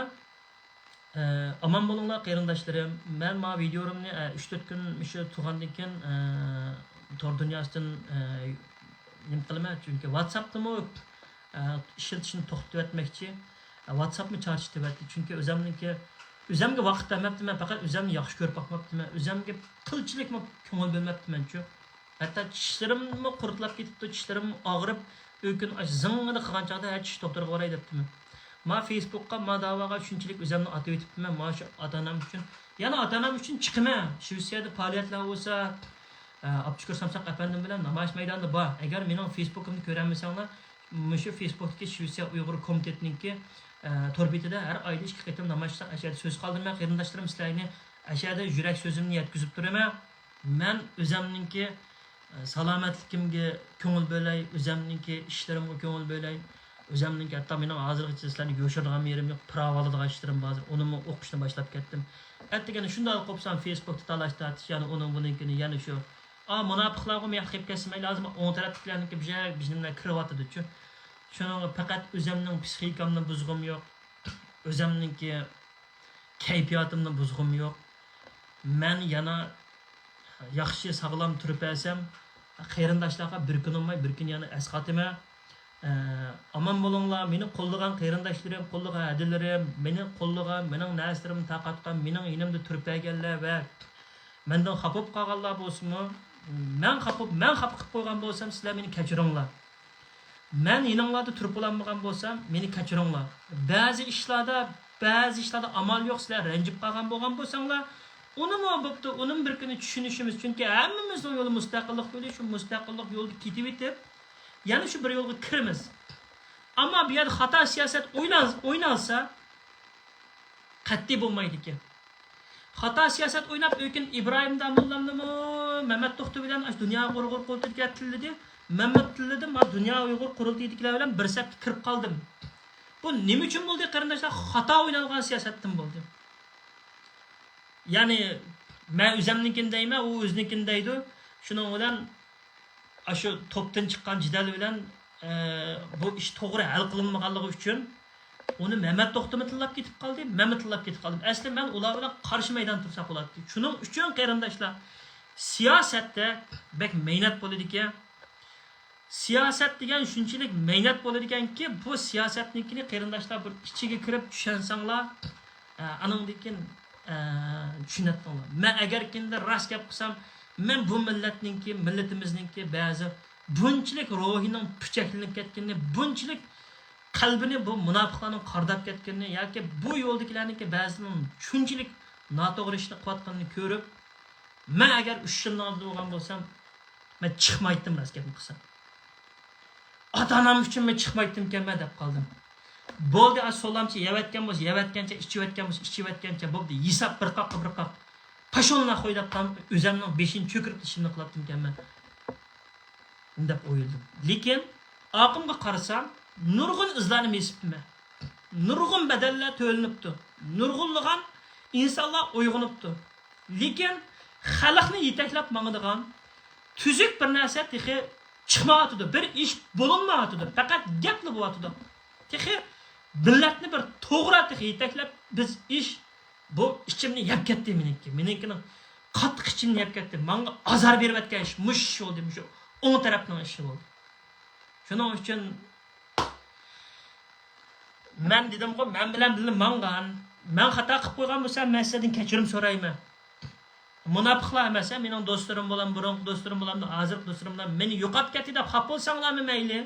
ئە، ئامان بولۇڭلار، قېرىنداشلىرىم. مەن ماۋۇ ۋىدېئولىرىمنى، ئە، ئۈچ تۆت كۈن مۇشۇ تۇرغاندىن كېيىن، ئە، تور دۇنياسىدىن، ئە، نېمە قىلىمەن. چۈنكى ۋاتساپتىمۇ، ئە، ئىشلىتىشنى توختىتىۋەتمەكچى. ئە، ۋاتساپمۇ چارچىتىۋەتتى. چۈنكى ئۆزەمنىڭكى، ئۆزەمگە ۋاقىت بەرمەپتىمەن، پەقەت ئۆزەمنى ياخشى كۆرۈپ باقماپتىمەن. ئۆزەمگە قىلچىلىكمۇ كۆڭۈل بۆلمەپتىمەنچۇ. ھەتتا چىشلىرىممۇ قۇرتلاپ كېتىپتۇ، چىشلىرىم ئاغرىپ، ئۆكۈن ئاش زىڭىنى قىلغان چاغدا، ھە، چىش دوختۇرىغا باراي دەپتىمەن. ما فېيسبۇكقا، ما داۋاغا شۇنچىلىك ئۆزۈمنى ئاتىۋېتىپتىمەن، ما شۇ ئاتا-ئانام ئۈچۈن. يەنە ئاتا-ئانام ئۈچۈن چىقىمەن. شىۋېتسىيەدە پائالىيەتلەر بولسا، ئە، ئابدۇشۈكۈر سامساق ئەپەندىم بىلەن نامايىش مەيدانىدا بار. ئەگەر مېنىڭ فېيسبۇكۇمنى كۆرەلمىسەڭلار، مۇشۇ فېيسبۇكتىكى شىۋېتسىيە ئۇيغۇر كومىتېتىنىڭكى، ئە، تور بېتىدە ھەر ئايدا ئىككى قېتىم نامايىش قىلساق، ئەشەدە سۆز قالدۇرىمەن. قېرىنداشلىرىم، سىلەرنى ئەشەدە يۈرەك سۆزۈمنى يەتكۈزۈپ تۇرىمەن. مەن ئۆزەمنىڭكى، ئە، سالامەتلىكىمگە كۆڭۈل بۆلەي، ئۆزەمنىڭكى ئىشلىرىمغا كۆڭۈل بۆلەي. ئۆزەمنىڭكى ھەتتا مېنىڭ ھازىرغىچە سىلەرنى يوشۇرىدىغان يېرىم يوق، پىراۋالىدىغان ئىشلىرىم بار. ئۇنىمۇ ئوقۇشنى باشلاپ كەتتىم. ئەتىگەن شۇنداق قوپسام، فېيسبۇكتا تالاش تارتىش، يەنە ئۇنىڭ بۇنىڭكىنى، يەنە شۇ. ئا، مۇناپىقلارغۇ مەيلى قىلىپ كەتسە مەيلى، ھازىر ئوڭ تەرەپتىكىلەرنىڭكى بىر بىر نېمىلەر كىرىۋاتىدۇچۇ. شۇنىڭغا پەقەت ئۆزەمنىڭ پسىخىكامنى بۇزغۇم يوق. ئۆزەمنىڭكى كەيپىياتىمنى بۇزغۇم يوق. مەن يەنە ياخشى، ساغلام تۇرۇپ بەرسەم، قېرىنداشلارغا بىر كۈن بولماي، بىر كۈن يەنە ئەسقاتىمەن. ئە، ئامان بولۇڭلار، مېنى قوللىغان قېرىنداشلىرىم، قوللىغان ھەدىلىرىم، مېنى قوللىغان، مېنىڭ نەرسىلىرىمنى تارقاتقان، مېنىڭ يېنىمدا تۇرۇپ بەرگەنلەر ۋە مەندىن خاپا بولۇپ قالغانلار بولسىمۇ، مەن خاپا، مەن خاپا قىلىپ قويغان بولسام، سىلەر مېنى كەچۈرۈڭلار. مەن يېنىڭلاردا تۇرۇپ بولالمىغان بولسام، مېنى كەچۈرۈڭلار. بەزى ئىشلاردا، بەزى ئىشلاردا ئامال يوق، سىلەر رەنجىپ قالغان بولغان بولساڭلار، ئۇنىمۇ بوپتۇ، ئۇنىمۇ بىر كۈنى چۈشىنىشىمىز. چۈنكى ھەممىمىزنىڭ يولى مۇستەقىللىق يولى، شۇ مۇستەقىللىق يولىدا كېتىۋېتىپ، يەنە شۇ بىر يولغا كىرىمىز. ئەمما بۇ يەردە خاتا سىياسەت ئوينال-، ئوينالسا، قەتئىي بولمايدىكەن. خاتا سىياسەت ئويناپ، ئۆكۈن ئىبراھىم داموللامنىمۇ مەمەت توختى بىلەن ئاشۇ دۇنيا ئۇيغۇر قۇرۇلتىيىدىكىلەر تىللىدى. مەمەت تىللىدى، ما دۇنيا ئۇيغۇر قۇرۇلتىيىدىكىلەر بىلەن بىر سەپكە كىرىپ قالدىم. بۇ نېمە ئۈچۈن بولدى، قېرىنداشلار؟ خاتا ئوينالغان سىياسەتتىن بولدى. يەنى، مەن ئۆزەمنىڭكىنى دەيمەن، ئۇ ئۆزىنىڭكىنى دەيدۇ. شۇنىڭ بىلەن ئاشۇ توپتىن چىققان جېدەل بىلەن، ئە، بۇ ئىش توغرا ھەل قىلىنمىغانلىقى ئۈچۈن ئۇنى مەمەت توختىمۇ تىللاپ كېتىپ قالدى، مەنمۇ تىللاپ كېتىپ قالدىم. ئەسلى مەن ئۇلار بىلەن قارشى مەيدان تۇرساق بولاتتى. شۇنىڭ ئۈچۈن قېرىنداشلار، سىياسەتتە بەك مەينەت بولىدىكەن. سىياسەت دېگەن شۇنچىلىك مەينەت بولىدىكەنكى، بۇ سىياسەتنىڭكىنى قېرىنداشلار بىر ئىچىگە كىرىپ چۈشەنسەڭلار، ئە، ئانىڭدىن كېيىن، ئە، چۈشىنەتتىڭلار. مەن ئەگەركىندە راست گەپ قىلسام، مەن بۇ مىللەتنىڭكى، مىللىتىمىزنىڭكى بەزى بۇنچىلىك روھىنىڭ پۈچەكلىنىپ كەتكىنىنى، بۇنچىلىك قەلبىنى بۇ مۇناپىقلارنىڭ قارداپ كەتكىنىنى ياكى بۇ يولدىكىلەرنىڭكى بەزىنىڭ شۇنچىلىك ناتوغرا ئىشنى قىلىۋاتقىنىنى كۆرۈپ، مەن ئەگەر ئۈچ يىلنىڭ ئالدىدا بولغان بولسام، مەن چىقمايتتىم، راست گەپنى قىلسام. ئاتا-ئانام ئۈچۈن مەن چىقمايتتىمكەنمەن دەپ قالدىم. بولدى، ئاشۇ سولامچى يەۋەتكەن بولسا يەۋەتكەنچە، ئىچىۋەتكەن بولسا ئىچىۋەتكەنچە، بولدى، ھېساب بىر قاققا بىر قاق. پاشون ناخوي دەپ قالمىدىم، ئۆزەمنىڭ بېشىنى چۆكۈرۈپ ئىشىمنى قىلاتتىمكەنمەن دەپ ئويلىدىم. لېكىن ئارقامغا قارىسام، نۇرغۇن ئىزلارنى بېسىپتىمەن. نۇرغۇن بەدەللەر تۆلىنىپتۇ. نۇرغۇنلىغان ئىنسانلار ئويغىنىپتۇ. لېكىن خەلقنى يېتەكلەپ ماڭىدىغان تۈزۈك بىر نەرسە تېخى چىقمايۋاتىدۇ. بىر ئىش بولۇنمايۋاتىدۇ. پەقەت گەپلا بولۇۋاتىدۇ. تېخى مىللەتنى بىر توغرا تېخى يېتەكلەپ بىز ئىش، بۇ ئىچىمنى يەپ كەتتى مېنىڭكى. مېنىڭكىنىڭ قاتتىق ئىچىمنى يەپ كەتتى. ماڭا ئازار بېرىۋەتكەن ئىش مۇشۇ ئىش بولدى، مۇشۇ ئوڭ تەرەپنىڭ ئىشى بولدى. شۇنىڭ ئۈچۈن مەن دېدىمغۇ، مەن بىلەن بىللە ماڭغان، مەن خاتا قىلىپ قويغان بولسام، مەن سىلەردىن كەچۈرۈم سورايمەن. مۇناپىقلار ئەمەس، ھە، مېنىڭ دوستلىرىم بولام، بۇرۇنقى دوستلىرىم بولامدۇ، ھازىرقى دوستلىرىم بولام، مېنى يوقاپ كەتتى دەپ خاپا بولساڭلارمۇ مەيلى.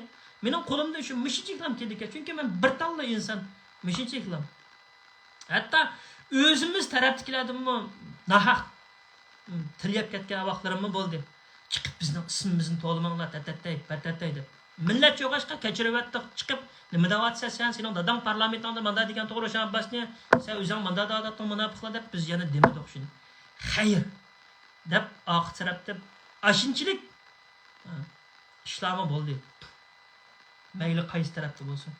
مېنىڭ قولۇمدىن شۇ مۇشۇنچىلىكلام كېلىدىكەن، چۈنكى مەن بىر تاللا ئىنسان، مۇشۇنچىلىكلام. ھەتتا ئۆزىمىز تەرەپتىكىلەردىنمۇ ناھەق تىل يەپ كەتكەن ۋاقىتلىرىممۇ بولدى. چىقىپ بىزنىڭ ئىسمىمىزنى توۋلىماڭلار، تەتەتەي، پەتەتەي دەپ. مىللەت يوقاشقا كەچۈرۈۋەتتۇق، چىقىپ نېمە دەۋاتىسەن سەن، سېنىڭ داداڭ پارلامېنتىڭدا مانداق دېگەن توغرا، روشەن ئابباسنى، سەن ئۆزۈڭ مانداق دەۋاتاتتىڭ مۇناپىقلار دەپ بىز يەنە دېمىدۇق شۇنى. خەير دەپ ئارقا تەرەپتە ئاشۇنچىلىك ئىشلارمۇ بولدى. مەيلى قايسى تەرەپتە بولسۇن.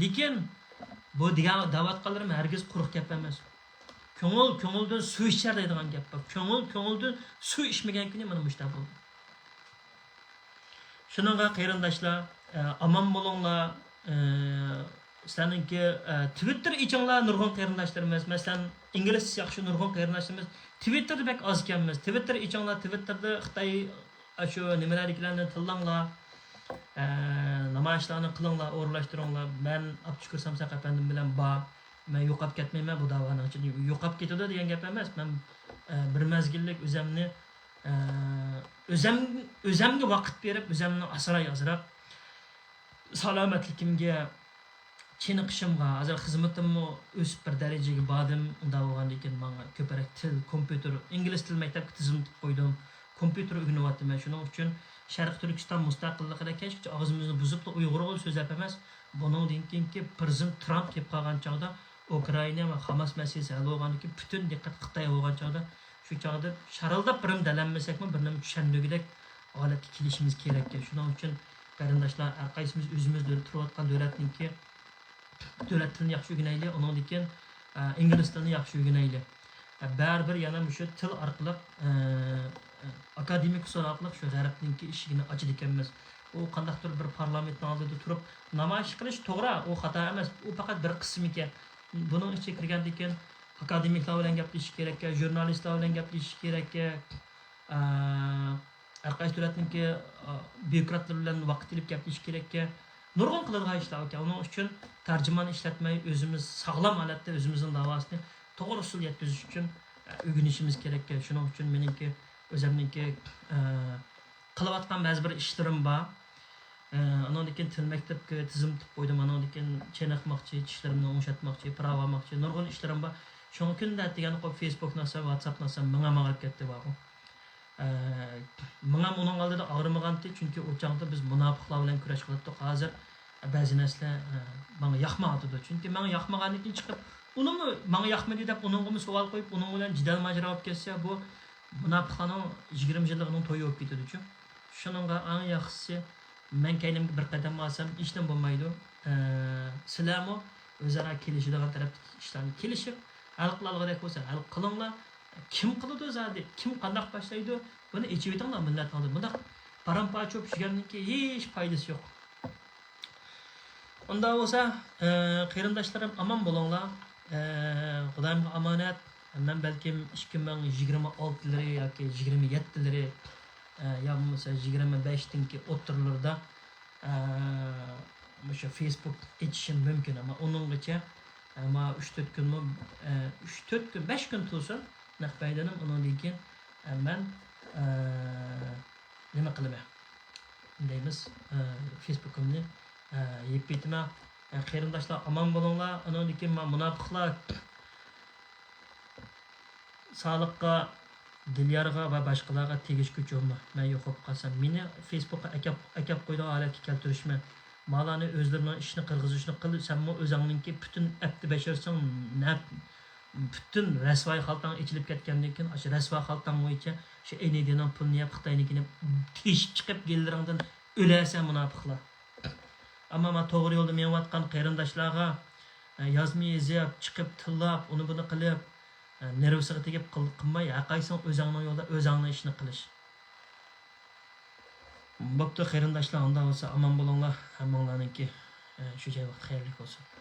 لېكىن بۇ دېگەن دەۋاتقانلىرىم ھەرگىز قۇرۇق گەپ ئەمەس. كۆڭۈل كۆڭۈلدىن سۇ ئىچەر دەيدىغان گەپ بار. كۆڭۈل كۆڭۈلدىن سۇ ئىچمىگەن كۈنى مانا مۇشۇنداق بولدى. شۇنىڭغا قېرىنداشلار، ئە، ئامان بولۇڭلار. ئە، سىلەرنىڭكى، ئە، تىۋىتتېر ئېچىڭلار نۇرغۇن قېرىنداشلىرىمىز. مەسىلەن، ئىنگلىزچىسى ياخشى نۇرغۇن قېرىنداشلىرىمىز. تىۋىتتېردا بەك ئاز ئىكەنمىز. تىۋىتتېر ئېچىڭلار، تىۋىتتېردا خىتاي ئاشۇ نېمىلەردىكىلەرنى تىللاڭلار. ئە، نامايىشلارنى قىلىڭلار، ئورۇنلاشتۇرۇڭلار. مەن ئابدۇشۈكۈر سامساق ئەپەندىم بىلەن بار. مەن يوقاپ كەتمەيمەن بۇ داۋانىڭ ئىچىدە. يوقاپ كېتىدۇ دېگەن گەپ ئەمەس. مەن، ئە، بىر مەزگىللىك ئۆزەمنى، ئە، ئۆزەم، ئۆزەمگە ۋاقىت بېرىپ، ئۆزەمنى ئاسراي ئازراق. سالامەتلىكىمگە چېنىقىشىمغا، ھازىر خىزمىتىممۇ ئۆسۈپ بىر دەرىجىگە باردىم. ئۇنداق بولغاندىن كېيىن ماڭا كۆپرەك تىل، كومپيۇتېر، ئىنگلىز تىل مەكتەپكە تىزىملىتىپ قويدۇم. كومپيۇتېر ئۆگىنىۋاتىمەن. شۇنىڭ ئۈچۈن شەرقىي تۈركىستان مۇستەقىللىقىدا كەچكىچە ئاغزىمىزنى بۇزۇپلا ئۇيغۇرغا سۆزلەپ ئەمەس، بۇنىڭدىن كېيىنكى پىرېزىدېنت ترامپ كېلىپ قالغان چاغدا ئۇكرائىنا ۋە خاماس مەسىلىسى ھەل بولغاندىن كېيىن پۈتۈن دىققەت خىتاي بولغان چاغدا، شۇ چاغدا شارىلداپ بىرنېمە دېيەلمىسەكمۇ، بىرنېمە چۈشەندۈرگۈدەك ھالەتكە كېلىشىمىز كېرەككەن. شۇنىڭ ئۈچۈن قېرىنداشلار، ھەر قايسىمىز ئۆزىمىز دۆلەت تۇرۇۋاتقان دۆلەتنىڭكى دۆلەت تىلىنى ياخشى ئۆگىنەيلى، ئۇنىڭدىن كېيىن، ئە، ئىنگلىز تىلىنى ياخشى ئۆگىنەيلى. ئە، بەرىبىر يەنە مۇشۇ تىل ئارقىلىق، ئە، ئاكادېمىك ئۇسۇل ئارقىلىق شۇ غەربنىڭكى ئىشىكىنى ئاچىدىكەنمىز. ئۇ قانداقتۇر بىر پارلامېنتنىڭ ئالدىدا تۇرۇپ نامايىش قىلىش توغرا، ئۇ خاتا ئەمەس، ئۇ پەقەت بىر قىسمىكەن. بۇنىڭ ئىچىگە كىرگەندىن كېيىن ئاكادېمىكلار بىلەن گەپلىشىش كېرەككەن، ژۇرنالىستلار بىلەن گەپلىشىش كېرەككەن. ئە، ھەر قايسى دۆلەتنىڭكى، ئا، بيۇروكراتلىرى بىلەن ۋاقىت ئېلىپ گەپلىشىش كېرەككەن. نۇرغۇن قىلىدىغان ئىشلار باركەن. ئۇنىڭ ئۈچۈن تەرجىمان ئىشلەتمەي، ئۆزىمىز ساغلام ھالەتتە ئۆزىمىزنىڭ داۋاسىنى توغرا ئۇسۇل يەتكۈزۈش ئۈچۈن، ئا، ئۆگىنىشىمىز كېرەككەن. شۇنىڭ ئۈچۈن مېنىڭكى، ئۆزۈمنىڭكى، ئا، قىلىۋاتقان بەزى بىر ئىشلىرىم بار. ئە، ئانىڭدىن كېيىن تىل مەكتەپكە تىزىم تۇتۇپ قويدۇم. ئانىڭدىن كېيىن چېنىقماقچى، چىشلىرىمنى ئوڭشاتماقچى، پىراۋالماقچى، نۇرغۇن ئىشلىرىم بار. شۇڭا كۈندە دېگەن قويۇپ فېيسبۇكنى ئاچسام، ۋاتساپنى ئاچسام، مېڭەم ئاغرىپ كەتتى بارغۇ. ئە، مېڭەم ئۇنىڭ ئالدىدا ئاغرىمىغانتى، چۈنكى ئۇ چاغدا بىز مۇناپىقلار بىلەن كۈرەش قىلاتتۇق. ھازىر بەزى نەرسىلەر، ئە، ماڭا ياقمايۋاتىدۇ. چۈنكى ماڭا ياقمىغاندىن كېيىن چىقىپ، ئۇنىمۇ ماڭا ياقمىدى دەپ ئۇنىڭغىمۇ سوئال قويۇپ، ئۇنىڭ بىلەن جېدەل ماجىرا بولۇپ كەتسە، بۇ مۇناپىقلارنىڭ يىگىرمە يىللىقىنىڭ تويى بولۇپ كېتىدۇچۇ. شۇنىڭغا ئەڭ ياخشىسى، مەن كەينىمگە بىر قەدەم ئالسام، ھېچنېمە بولمايدۇ. ئە، سىلەرمۇ ئۆزئارا كېلىشىدىغان تەرەپتىكى ئىشلارنى كېلىشىپ، ھەل قىلالىغۇدەك بولسا، ھەل قىلىڭلار. كىم قىلىدۇ زادى؟ كىم قانداق باشلايدۇ؟ بۇنى ئېچىۋېتىڭلار مىللەتنىڭ ئالدىدا. بۇنداق پارام-پارچە بولۇپ يۈرگەننىڭكى ھېچ پايدىسى يوق. ئۇنداق بولسا، ئە، قېرىنداشلىرىم، ئامان بولۇڭلار. ئە، خۇدايىمغا ئامانەت. مەن بەلكىم ئىككى مىڭ يىگىرمە ئالتىلىرى ياكى يىگىرمە يەتتىلىرى، ئە، يا بولمىسا يىگىرمە بەشتىنكى ئوتتۇرىلىرىدا، ئە، مۇشۇ فېيسبۇك ئېچىشىم مۇمكىن. ئەمما ئۇنىڭغىچە، ئەمما ئۈچ تۆت كۈنمۇ، ئە، ئۈچ تۆت كۈن، بەش كۈن تۇرسۇن نەق مەيدىنىم. ئۇنىڭدىن كېيىن، ئە، مەن، ئە، نېمە قىلىمەن دەيمىز، ئە، فېيسبۇكۇمنى، ئە، يېپىۋېتىمەن. قېرىنداشلار ئامان بولۇڭلار. ئانىڭدىن كېيىن مۇناپىقلار سالىققا، دىليارغا ۋە باشقىلارغا تېگىشكە چومما. مەن يوقاپ قالسام، مېنى فېيسبۇكقا ئەكەپ، ئەكەپ قويىدىغان ھالەتكە كەلتۈرۈشمە. مالارنى ئۆزلىرىنىڭ ئىشىنى قىرغۇزۇشنى قىل، سەنمۇ ئۆزۈڭنىڭكى پۈتۈن ئەپتى بەشىرسىڭ، نە پۈتۈن رەسۋايى خالتاڭ ئېچىلىپ كەتكەندىن كېيىن، ئاشۇ رەسۋا خالتاڭ بويىچە شۇ ئېنىدىنىڭ پۇلىنى يەپ، خىتاينىڭكىنى تېشىپ چىقىپ، گېللىرىڭدىن ئۆلەرسەن، مۇناپىقلار. ئەمما مانا توغرا يولدا مېڭىۋاتقان قېرىنداشلارغا، ئە، يازما يېزىپ، چىقىپ تىللاپ، ئۇنى بۇنى قىلىپ، ئە، نېرۋىسىغا تېگىپ قىل-، قىلماي، ھەرقايسىڭ ئۆزەڭنىڭ يولىدا ئۆزەڭنىڭ ئىشىنى قىلىش. بوپتۇ، قېرىنداشلار، ئۇنداق بولسا ئامان بولۇڭلار، ھەممىڭلارنىڭكى، ئە، شۇ جاي ۋاقتى خەيرلىك بولسۇن.